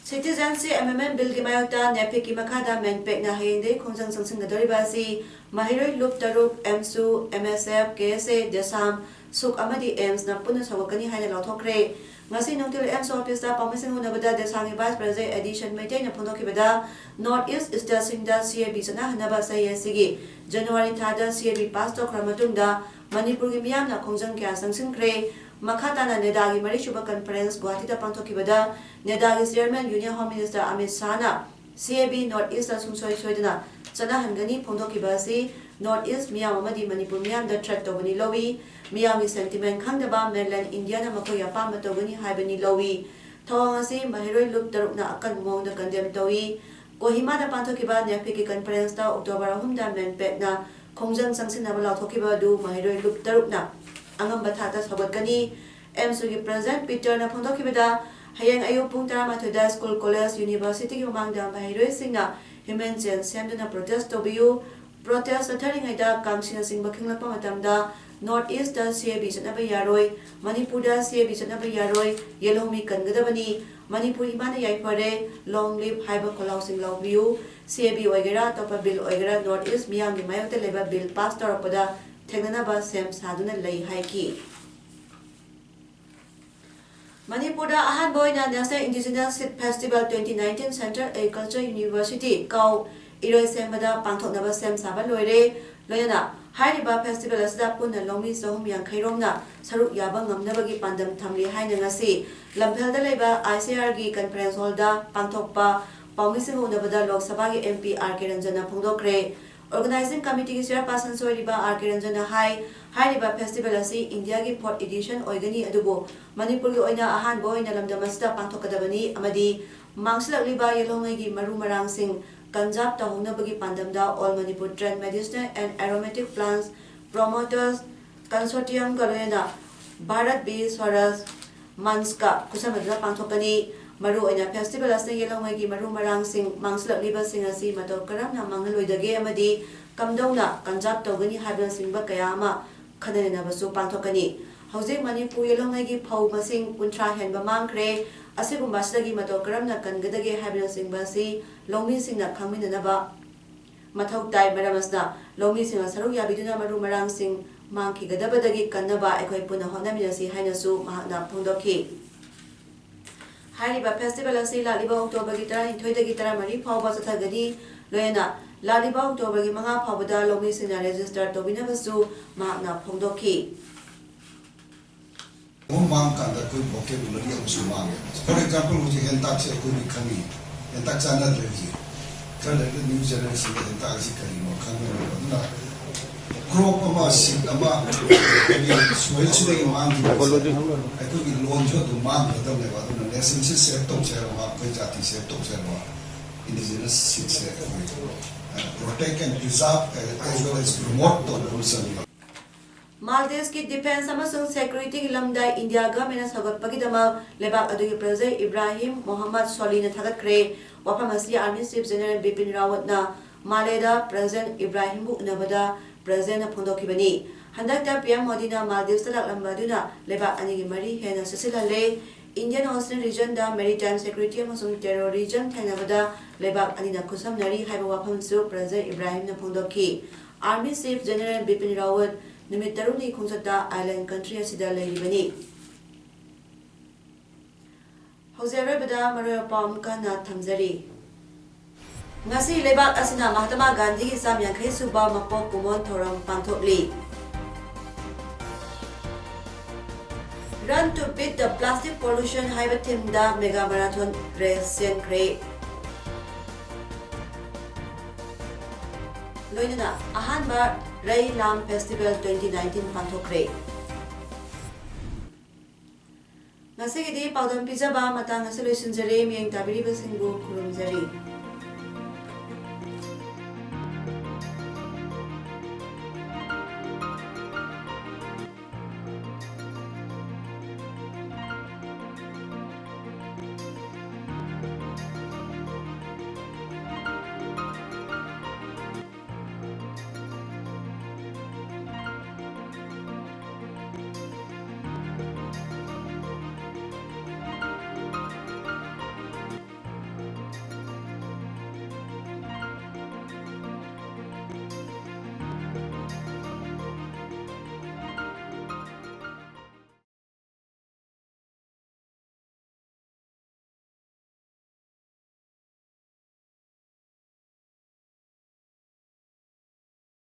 Citizenship Amendment Billꯒꯤ ꯃꯥꯌꯣꯛꯇ NAPICꯀꯤ ꯃꯈꯥꯗ MANPACꯅ ꯍꯌꯦꯡꯗꯒꯤ ꯈꯣꯡꯖꯪ ꯆꯪꯁꯤꯟꯒꯗꯧꯔꯤꯕ ꯑꯁꯤ ꯃꯍꯩꯔꯣꯏ ꯂꯨꯞ ꯇꯔꯨꯛ, AMSU, MSF, KSA, DESAM, SUK ꯑꯃꯗꯤ AIMSꯅ ꯄꯨꯟꯅ ꯁꯧꯒꯠꯀꯅꯤ ꯍꯥꯏꯅ ꯂꯥꯎꯊꯣꯛꯈ꯭ꯔꯦ꯫ ꯉꯁꯤ ꯅꯨꯡꯊꯤꯜ AIMS officeꯇ ꯄꯥꯎꯃꯤꯁꯤꯡ ꯎꯅꯕꯗ DESAMꯒꯤ vice president ꯑꯦꯗꯤꯁꯟ ꯃꯩꯇꯩꯅ ꯐꯣꯡꯗꯣꯛꯈꯤꯕꯗ, North East stateꯁꯤꯡꯗ CAB ꯆꯠꯅꯍꯟꯅꯕ ꯆꯍꯤ ꯑꯁꯤꯒꯤ January ꯊꯥꯗ CAB pass ꯇꯧꯈ꯭ꯔ ꯃꯇꯨꯡꯗ ꯃꯅꯤꯄꯨꯔꯒꯤ ꯃꯤꯌꯥꯝꯅ ꯈꯣꯡꯖꯪ ꯀꯌꯥ ꯆꯪꯁꯤꯟꯈ꯭ꯔꯦ꯫ ꯃꯈꯥ ꯇꯥꯅ NEDAꯒꯤ ꯃꯔꯤꯁꯨꯕ conference ꯒꯨꯋꯥꯍꯥꯇꯤꯗ ꯄꯥꯡꯊꯣꯛꯈꯤꯕꯗ NEDAꯒꯤ chairman Union Home Minister Amit ꯁꯥꯍꯅ CAB North Eastꯇ ꯁꯨꯡꯁꯣꯏ ꯁꯣꯏꯗꯅ ꯆꯠꯅꯍꯟꯒꯅꯤ ꯐꯣꯡꯗꯣꯛꯈꯤꯕ ꯑꯁꯤ North East ꯃꯤꯌꯥꯝ ꯑꯃꯗꯤ ꯃꯅꯤꯄꯨꯔ ꯃꯤꯌꯥꯝꯗ threat ꯇꯧꯕꯅꯤ ꯂꯧꯏ꯫ ꯃꯤꯌꯥꯝꯒꯤ sentiment ꯈꯪꯗꯕ mainland Indiaꯅ ꯃꯈꯣꯏꯒꯤ ꯑꯄꯥꯝꯕ ꯇꯧꯒꯅꯤ ꯍꯥꯏꯕꯅꯤ ꯂꯧꯏ꯫ ꯊꯧꯑꯣꯡ ꯑꯁꯤ ꯃꯍꯩꯔꯣꯏ ꯂꯨꯞ ꯇꯔꯨꯛꯅ ꯑꯀꯟꯕ ꯃꯑꯣꯡꯗ condemn ꯇꯧꯏ꯫ ꯀꯣꯍꯤꯃꯥꯗ ꯄꯥꯡꯊꯣꯛꯈꯤꯕ NAPICꯀꯤ conferenceꯇ October ꯑꯍꯨꯝꯗ MANPACꯅ ꯈꯣꯡꯖꯪ ꯆꯪꯁꯤꯟꯅꯕ ꯂꯥꯎꯊꯣꯛꯈꯤꯕ ꯑꯗꯨ ꯃꯍꯩꯔꯣꯏ ꯂꯨꯞ ꯇꯔꯨꯛꯅ ꯑꯉꯝꯕ ꯊꯥꯛꯇ ꯁꯧꯒꯠꯀꯅꯤ꯫ AMSUꯒꯤ president Peterꯅ ꯐꯣꯡꯗꯣꯛꯈꯤꯕꯗ, ꯍꯌꯦꯡ ꯑꯌꯨꯛ ꯄꯨꯡ ꯇꯔꯥꯃꯥꯊꯣꯏꯗ school, college, universityꯒꯤ ꯃꯃꯥꯡꯗ ꯃꯍꯩꯔꯣꯏꯁꯤꯡꯅ human chain ꯁꯦꯝꯗꯨꯅ protest ꯇꯧꯕꯤꯌꯨ꯫ Protest ꯆꯠꯊꯔꯤꯉꯩꯗ ꯀꯥꯡꯁꯤꯅꯆꯤꯡꯕ ꯈꯤꯡꯂꯛꯄ ꯃꯇꯝꯗ North East ꯇ C A B ꯆꯠꯅꯕ ꯌꯥꯔꯣꯏ, ꯃꯅꯤꯄꯨꯔꯗ C A B ꯆꯠꯅꯕ ꯌꯥꯔꯣꯏ, ꯌꯦꯜꯍꯧꯃꯤ ꯀꯟꯒꯗꯕꯅꯤ, ꯃꯅꯤꯄꯨꯔ ꯏꯃꯥꯅ ꯌꯥꯏꯐꯔꯦ, long live ꯍꯥꯏꯕ ꯈꯣꯜꯂꯥꯎꯁꯤꯡ ꯂꯥꯎꯕꯤꯌꯨ, C A B ꯑꯣꯏꯒꯦꯔꯥ ꯑꯇꯣꯞꯄ bill ꯑꯣꯏꯒꯦꯔꯥ North East ꯃꯤꯌꯥꯝꯒꯤ ꯃꯥꯌꯣꯛꯇ ꯂꯩꯕ bill pass ꯇꯧꯔꯛꯄꯗ ꯊꯦꯡꯅꯅꯕ ꯁꯦꯝ ꯁꯥꯗꯨꯅ ꯂꯩ ꯍꯥꯏꯈꯤ꯫ ꯃꯅꯤꯄꯨꯔꯗ ꯑꯍꯥꯟꯕ ꯑꯣꯏꯅ National Indigenous Seed Festival twenty nineteen Central Agriculture University, ꯀꯥꯎ, ꯏꯔꯣꯏꯁꯦꯝꯕꯗ ꯄꯥꯡꯊꯣꯛꯅꯕ ꯁꯦꯝ ꯁꯥꯕ ꯂꯣꯏꯔꯦ꯫ ꯂꯣꯏꯅꯅ ꯍꯥꯏꯔꯤꯕ festival ꯑꯁꯤꯗ ꯄꯨꯟꯅ ꯂꯧꯃꯤ ꯆꯍꯨꯝ ꯌꯥꯡꯈꯩ ꯔꯣꯝꯅ ꯁꯔꯨꯛ ꯌꯥꯕ ꯉꯝꯅꯕꯒꯤ ꯄꯥꯟꯗꯝ ꯊꯝꯂꯤ ꯍꯥꯏꯅ ꯉꯁꯤ ꯂꯝꯐꯦꯜꯗ ꯂꯩꯕ I C R ꯒꯤ conference hall ꯗ ꯄꯥꯡꯊꯣꯛꯄ ꯄꯥꯎꯃꯤꯁꯤꯡꯒ ꯎꯅꯕꯗ ꯂꯣꯛ ꯁꯚꯥꯒꯤ M P R K ꯔꯟꯖꯟꯅ ꯐꯣꯡꯗꯣꯛꯈ꯭ꯔꯦ꯫ Organizing committee ꯒꯤ chairperson ꯑꯣꯏꯔꯤꯕ R K ꯔꯟꯖꯟꯅ ꯍꯥꯏ, ꯍꯥꯏꯔꯤꯕ festival ꯑꯁꯤ ꯏꯟꯗꯤꯌꯥꯒꯤ fourth edition ꯑꯣꯏꯒꯅꯤ, ꯑꯗꯨꯕꯨ ꯃꯅꯤꯄꯨꯔꯒꯤ ꯑꯣꯏꯅ ꯑꯍꯥꯟꯕ ꯑꯣꯏꯅ ꯂꯝꯗꯝ ꯑꯁꯤꯗ ꯄꯥꯡꯊꯣꯛꯀꯗꯕꯅꯤ ꯑꯃꯗꯤ ꯃꯥꯡꯁꯤꯜꯂꯛꯂꯤꯕ ꯌꯦꯜꯍꯧꯉꯩꯒꯤ ꯃꯔꯨ ꯃꯔꯥꯡꯁꯤꯡ conserve ꯇꯧꯍꯧꯅꯕꯒꯤ ꯄꯥꯟꯗꯝꯗ All Manipur Trend Medicinal and Aromatic Plants Promoters Consortium ꯒ ꯂꯣꯏꯅꯅ Bharat Bee Swaraj Manch ꯀ ꯈꯨꯠꯁꯝꯅꯗꯨꯅ ꯄꯥꯡꯊꯣꯛꯀꯅꯤ꯫ ꯃꯔꯨꯑꯣꯏꯅ festival ꯑꯁꯤꯅ ꯌꯦꯜꯍꯧꯉꯩꯒꯤ ꯃꯔꯨ ꯃꯔꯥꯡꯁꯤꯡ ꯃꯥꯡꯁꯤꯜꯂꯛꯂꯤꯕꯁꯤꯡ ꯑꯁꯤ ꯃꯇꯧ ꯀꯔꯝꯅ ꯃꯥꯡꯍꯜꯂꯣꯏꯗꯒꯦ ꯑꯃꯗꯤ ꯀꯝꯗꯧꯅ conserve ꯇꯧꯒꯅꯤ ꯍꯥꯏꯕꯅꯆꯤꯡꯕ ꯀꯌꯥ ꯑꯃ ꯈꯟꯅ ꯅꯩꯅꯕꯁꯨ ꯄꯥꯡꯊꯣꯛꯀꯅꯤ꯫ ꯍꯧꯖꯤꯛ ꯃꯅꯤꯄꯨꯔ ꯌꯦꯜꯍꯧꯉꯩꯒꯤ ꯐꯧ ꯃꯁꯤꯡ ꯀꯨꯟꯊ꯭ꯔꯥ ꯍꯦꯟꯕ ꯃꯥꯡꯈ꯭ꯔꯦ꯫ ꯑꯁꯤꯒꯨꯝꯕ ꯑꯁꯤꯗꯒꯤ ꯃꯇꯧ ꯀꯔꯝꯅ ꯀꯟꯒꯗꯒꯦ ꯍꯥꯏꯕꯅꯆꯤꯡꯕ ꯑꯁꯤ ꯂꯧꯃꯤꯁꯤꯡꯅ ꯈꯪꯃꯤꯟꯅꯅꯕ ꯃꯊꯧ ꯇꯥꯏ꯫ ꯃꯔꯝ ꯑꯁꯤꯅ ꯂꯧꯃꯤꯁꯤꯡꯅ ꯁꯔꯨꯛ ꯌꯥꯕꯤꯗꯨꯅ ꯃꯔꯨ ꯃꯔꯥꯡꯁꯤꯡ ꯃꯥꯡꯈꯤꯒꯗꯕꯗꯒꯤ ꯀꯟꯅꯕ ꯑꯩꯈꯣꯏ ꯄꯨꯟꯅ ꯍꯣꯠꯅꯃꯤꯟꯅꯁꯤ ꯍꯥꯏꯅꯁꯨ ꯃꯍꯥꯛꯅ ꯐꯣꯡꯗꯣꯛꯈꯤ꯫ ꯍꯥꯏꯔꯤꯕ festival ꯑꯁꯤ ꯂꯥꯛꯂꯤꯕ October ꯒꯤ ꯇꯔꯥꯅꯤꯊꯣꯏꯗꯒꯤ ꯇꯔꯥꯃꯔꯤ ꯐꯥꯎꯕ ꯆꯠꯊꯒꯅꯤ꯫ ꯂꯣꯏꯅꯅ ꯂꯥꯛꯂꯤꯕ October ꯒꯤ ꯃꯉꯥ ꯐꯥꯎꯕꯗ ꯂꯧꯃꯤꯁꯤꯡꯅ register ꯇꯧꯕꯤꯅꯕꯁꯨ ꯃꯍꯥꯛꯅ ꯐꯣꯡꯗꯣꯛꯈꯤ꯫ ꯃꯍꯨꯝ ꯃꯥꯡ ꯀꯥꯟꯗ ꯑꯩꯈꯣꯏ vocabulary ꯑꯃꯁꯨ ꯃꯥꯡꯉꯦ꯫ For example, ꯍꯧꯖꯤꯛ ꯍꯦꯟꯇꯥꯛꯁꯦ ꯑꯩꯈꯣꯏꯗꯤ ꯈꯪꯉꯤ, ꯍꯦꯟꯇꯥꯛ ꯆꯥꯟꯅꯗ꯭ꯔꯦ ꯍꯧꯖꯤꯛ꯫ ꯈꯔ ꯂꯩꯔꯒ new generation ꯗ ꯍꯦꯟꯇꯥꯛ ꯑꯁꯤ ꯀꯔꯤꯅꯣ ꯈꯪꯉꯔꯣꯏꯕ꯫ ꯑꯗꯨꯅ crop ꯑꯃ, seed ꯑꯃ ꯑꯩꯈꯣꯏꯒꯤ soil ꯁꯤꯗꯒꯤ ꯃꯥꯡꯈꯤꯕꯁꯦ ꯑꯩꯈꯣꯏꯒꯤ ꯂꯣꯟꯁꯨ ꯑꯗꯨꯝ ꯃꯥꯡꯒꯗꯕꯅꯦꯕ꯫ ꯑꯗꯨꯅ nation ꯁꯤ save ꯇꯧꯁꯦ ꯍꯥꯏꯔꯕ, ꯑꯩꯈꯣꯏ ꯖꯥꯇꯤ save ꯇꯧꯁꯦ ꯍꯥꯏꯔꯕ, indigenous seed ꯁꯦ ꯑꯩꯈꯣꯏ protect and preserve as well as promote ꯇꯧꯕ ꯑꯃ ꯆꯪꯉꯤ꯫ ꯃꯥꯜꯗꯤꯚꯁꯀꯤ defence ꯑꯃꯁꯨꯡ security ꯒꯤ ꯂꯝꯗ India government ꯅ ꯁꯧꯒꯠꯄꯒꯤꯗꯃꯛ ꯂꯩꯕꯥꯛ ꯑꯗꯨꯒꯤ President Ibrahim Mohammad Solih ꯅ ꯊꯥꯒꯠꯈ꯭ꯔꯦ꯫ ꯋꯥꯐꯝ ꯑꯁꯤ Army Chief General Bipin Rawat ꯅ ꯃꯥꯂꯦꯗ President Ibrahim ꯕꯨ ꯎꯅꯕꯗ President ꯅ ꯐꯣꯡꯗꯣꯛꯈꯤꯕꯅꯤ꯫ ꯍꯟꯗꯛꯇ ꯄꯤ ꯑꯦꯝ ꯃꯣꯗꯤꯅ ꯃꯥꯜꯗꯤꯚꯁꯇ ꯂꯥꯛꯂꯝꯕ ꯑꯗꯨꯅ ꯂꯩꯕꯥꯛ ꯑꯅꯤꯒꯤ ꯃꯔꯤ ꯍꯦꯟꯅ ꯆꯦꯠꯁꯤꯜꯍꯜꯂꯦ꯫ Indian Ocean regionꯗ maritime security ꯑꯃꯁꯨꯡ terrorism ꯊꯦꯡꯅꯕꯗ ꯂꯩꯕꯥꯛ ꯑꯅꯤꯅ ꯈꯨꯠꯁꯝꯅꯔꯤ ꯍꯥꯏꯕ ꯋꯥꯐꯝꯁꯨ ꯄ꯭ꯔꯖꯔ ꯏꯕ꯭ꯔꯥꯍꯤꯝꯅ ꯐꯣꯡꯗꯣꯛꯈꯤ꯫ Army Chief General Bipin Rawat ꯅꯨꯃꯤꯠ ꯇꯔꯨꯛꯅꯤ ꯈꯣꯡꯆꯠꯇ island country ꯑꯁꯤꯗ ꯂꯩꯔꯤꯕꯅꯤ꯫ ꯍꯧꯖꯤꯛ ꯑꯔꯣꯏꯕꯗ ꯃꯔꯨꯑꯣꯏꯕ ꯄꯥꯎ ꯑꯃꯨꯛ ꯍꯟꯅ ꯊꯝꯖꯔꯤ꯫ ꯉꯁꯤ ꯂꯩꯕꯥꯛ ꯑꯁꯤꯅ ꯃꯍꯥꯇꯃꯥ ꯒꯥꯟꯙꯤꯒꯤ ꯆꯥꯝ ꯌꯥꯡꯈꯩ ꯁꯨꯕ ꯃꯄꯣꯛ ꯀꯨꯝꯑꯣꯟ ꯊꯧꯔꯝ ꯄꯥꯡꯊꯣꯛꯂꯤ꯫ Run to beat the plastic pollution ꯍꯥꯏꯕ themeꯗ mega marathon race ꯆꯦꯟꯈ꯭ꯔꯦ꯫ ꯂꯣꯏꯅꯅ ꯑꯍꯥꯟꯕ ꯔꯩ ꯂꯥꯝ festival twenty nineteen ꯄꯥꯡꯊꯣꯛꯈ꯭ꯔꯦ꯫ ꯉꯁꯤꯒꯤꯗꯤ ꯄꯥꯎꯗꯝ ꯄꯤꯖꯕ ꯃꯇꯥꯡ ꯑꯁꯤ ꯂꯣꯏꯁꯤꯟꯖꯔꯦ꯫ ꯃꯤꯠꯌꯦꯡ ꯇꯥꯕꯤꯔꯤꯕꯁꯤꯡꯕꯨ ꯈꯨꯔꯨꯝꯖꯔꯤ꯫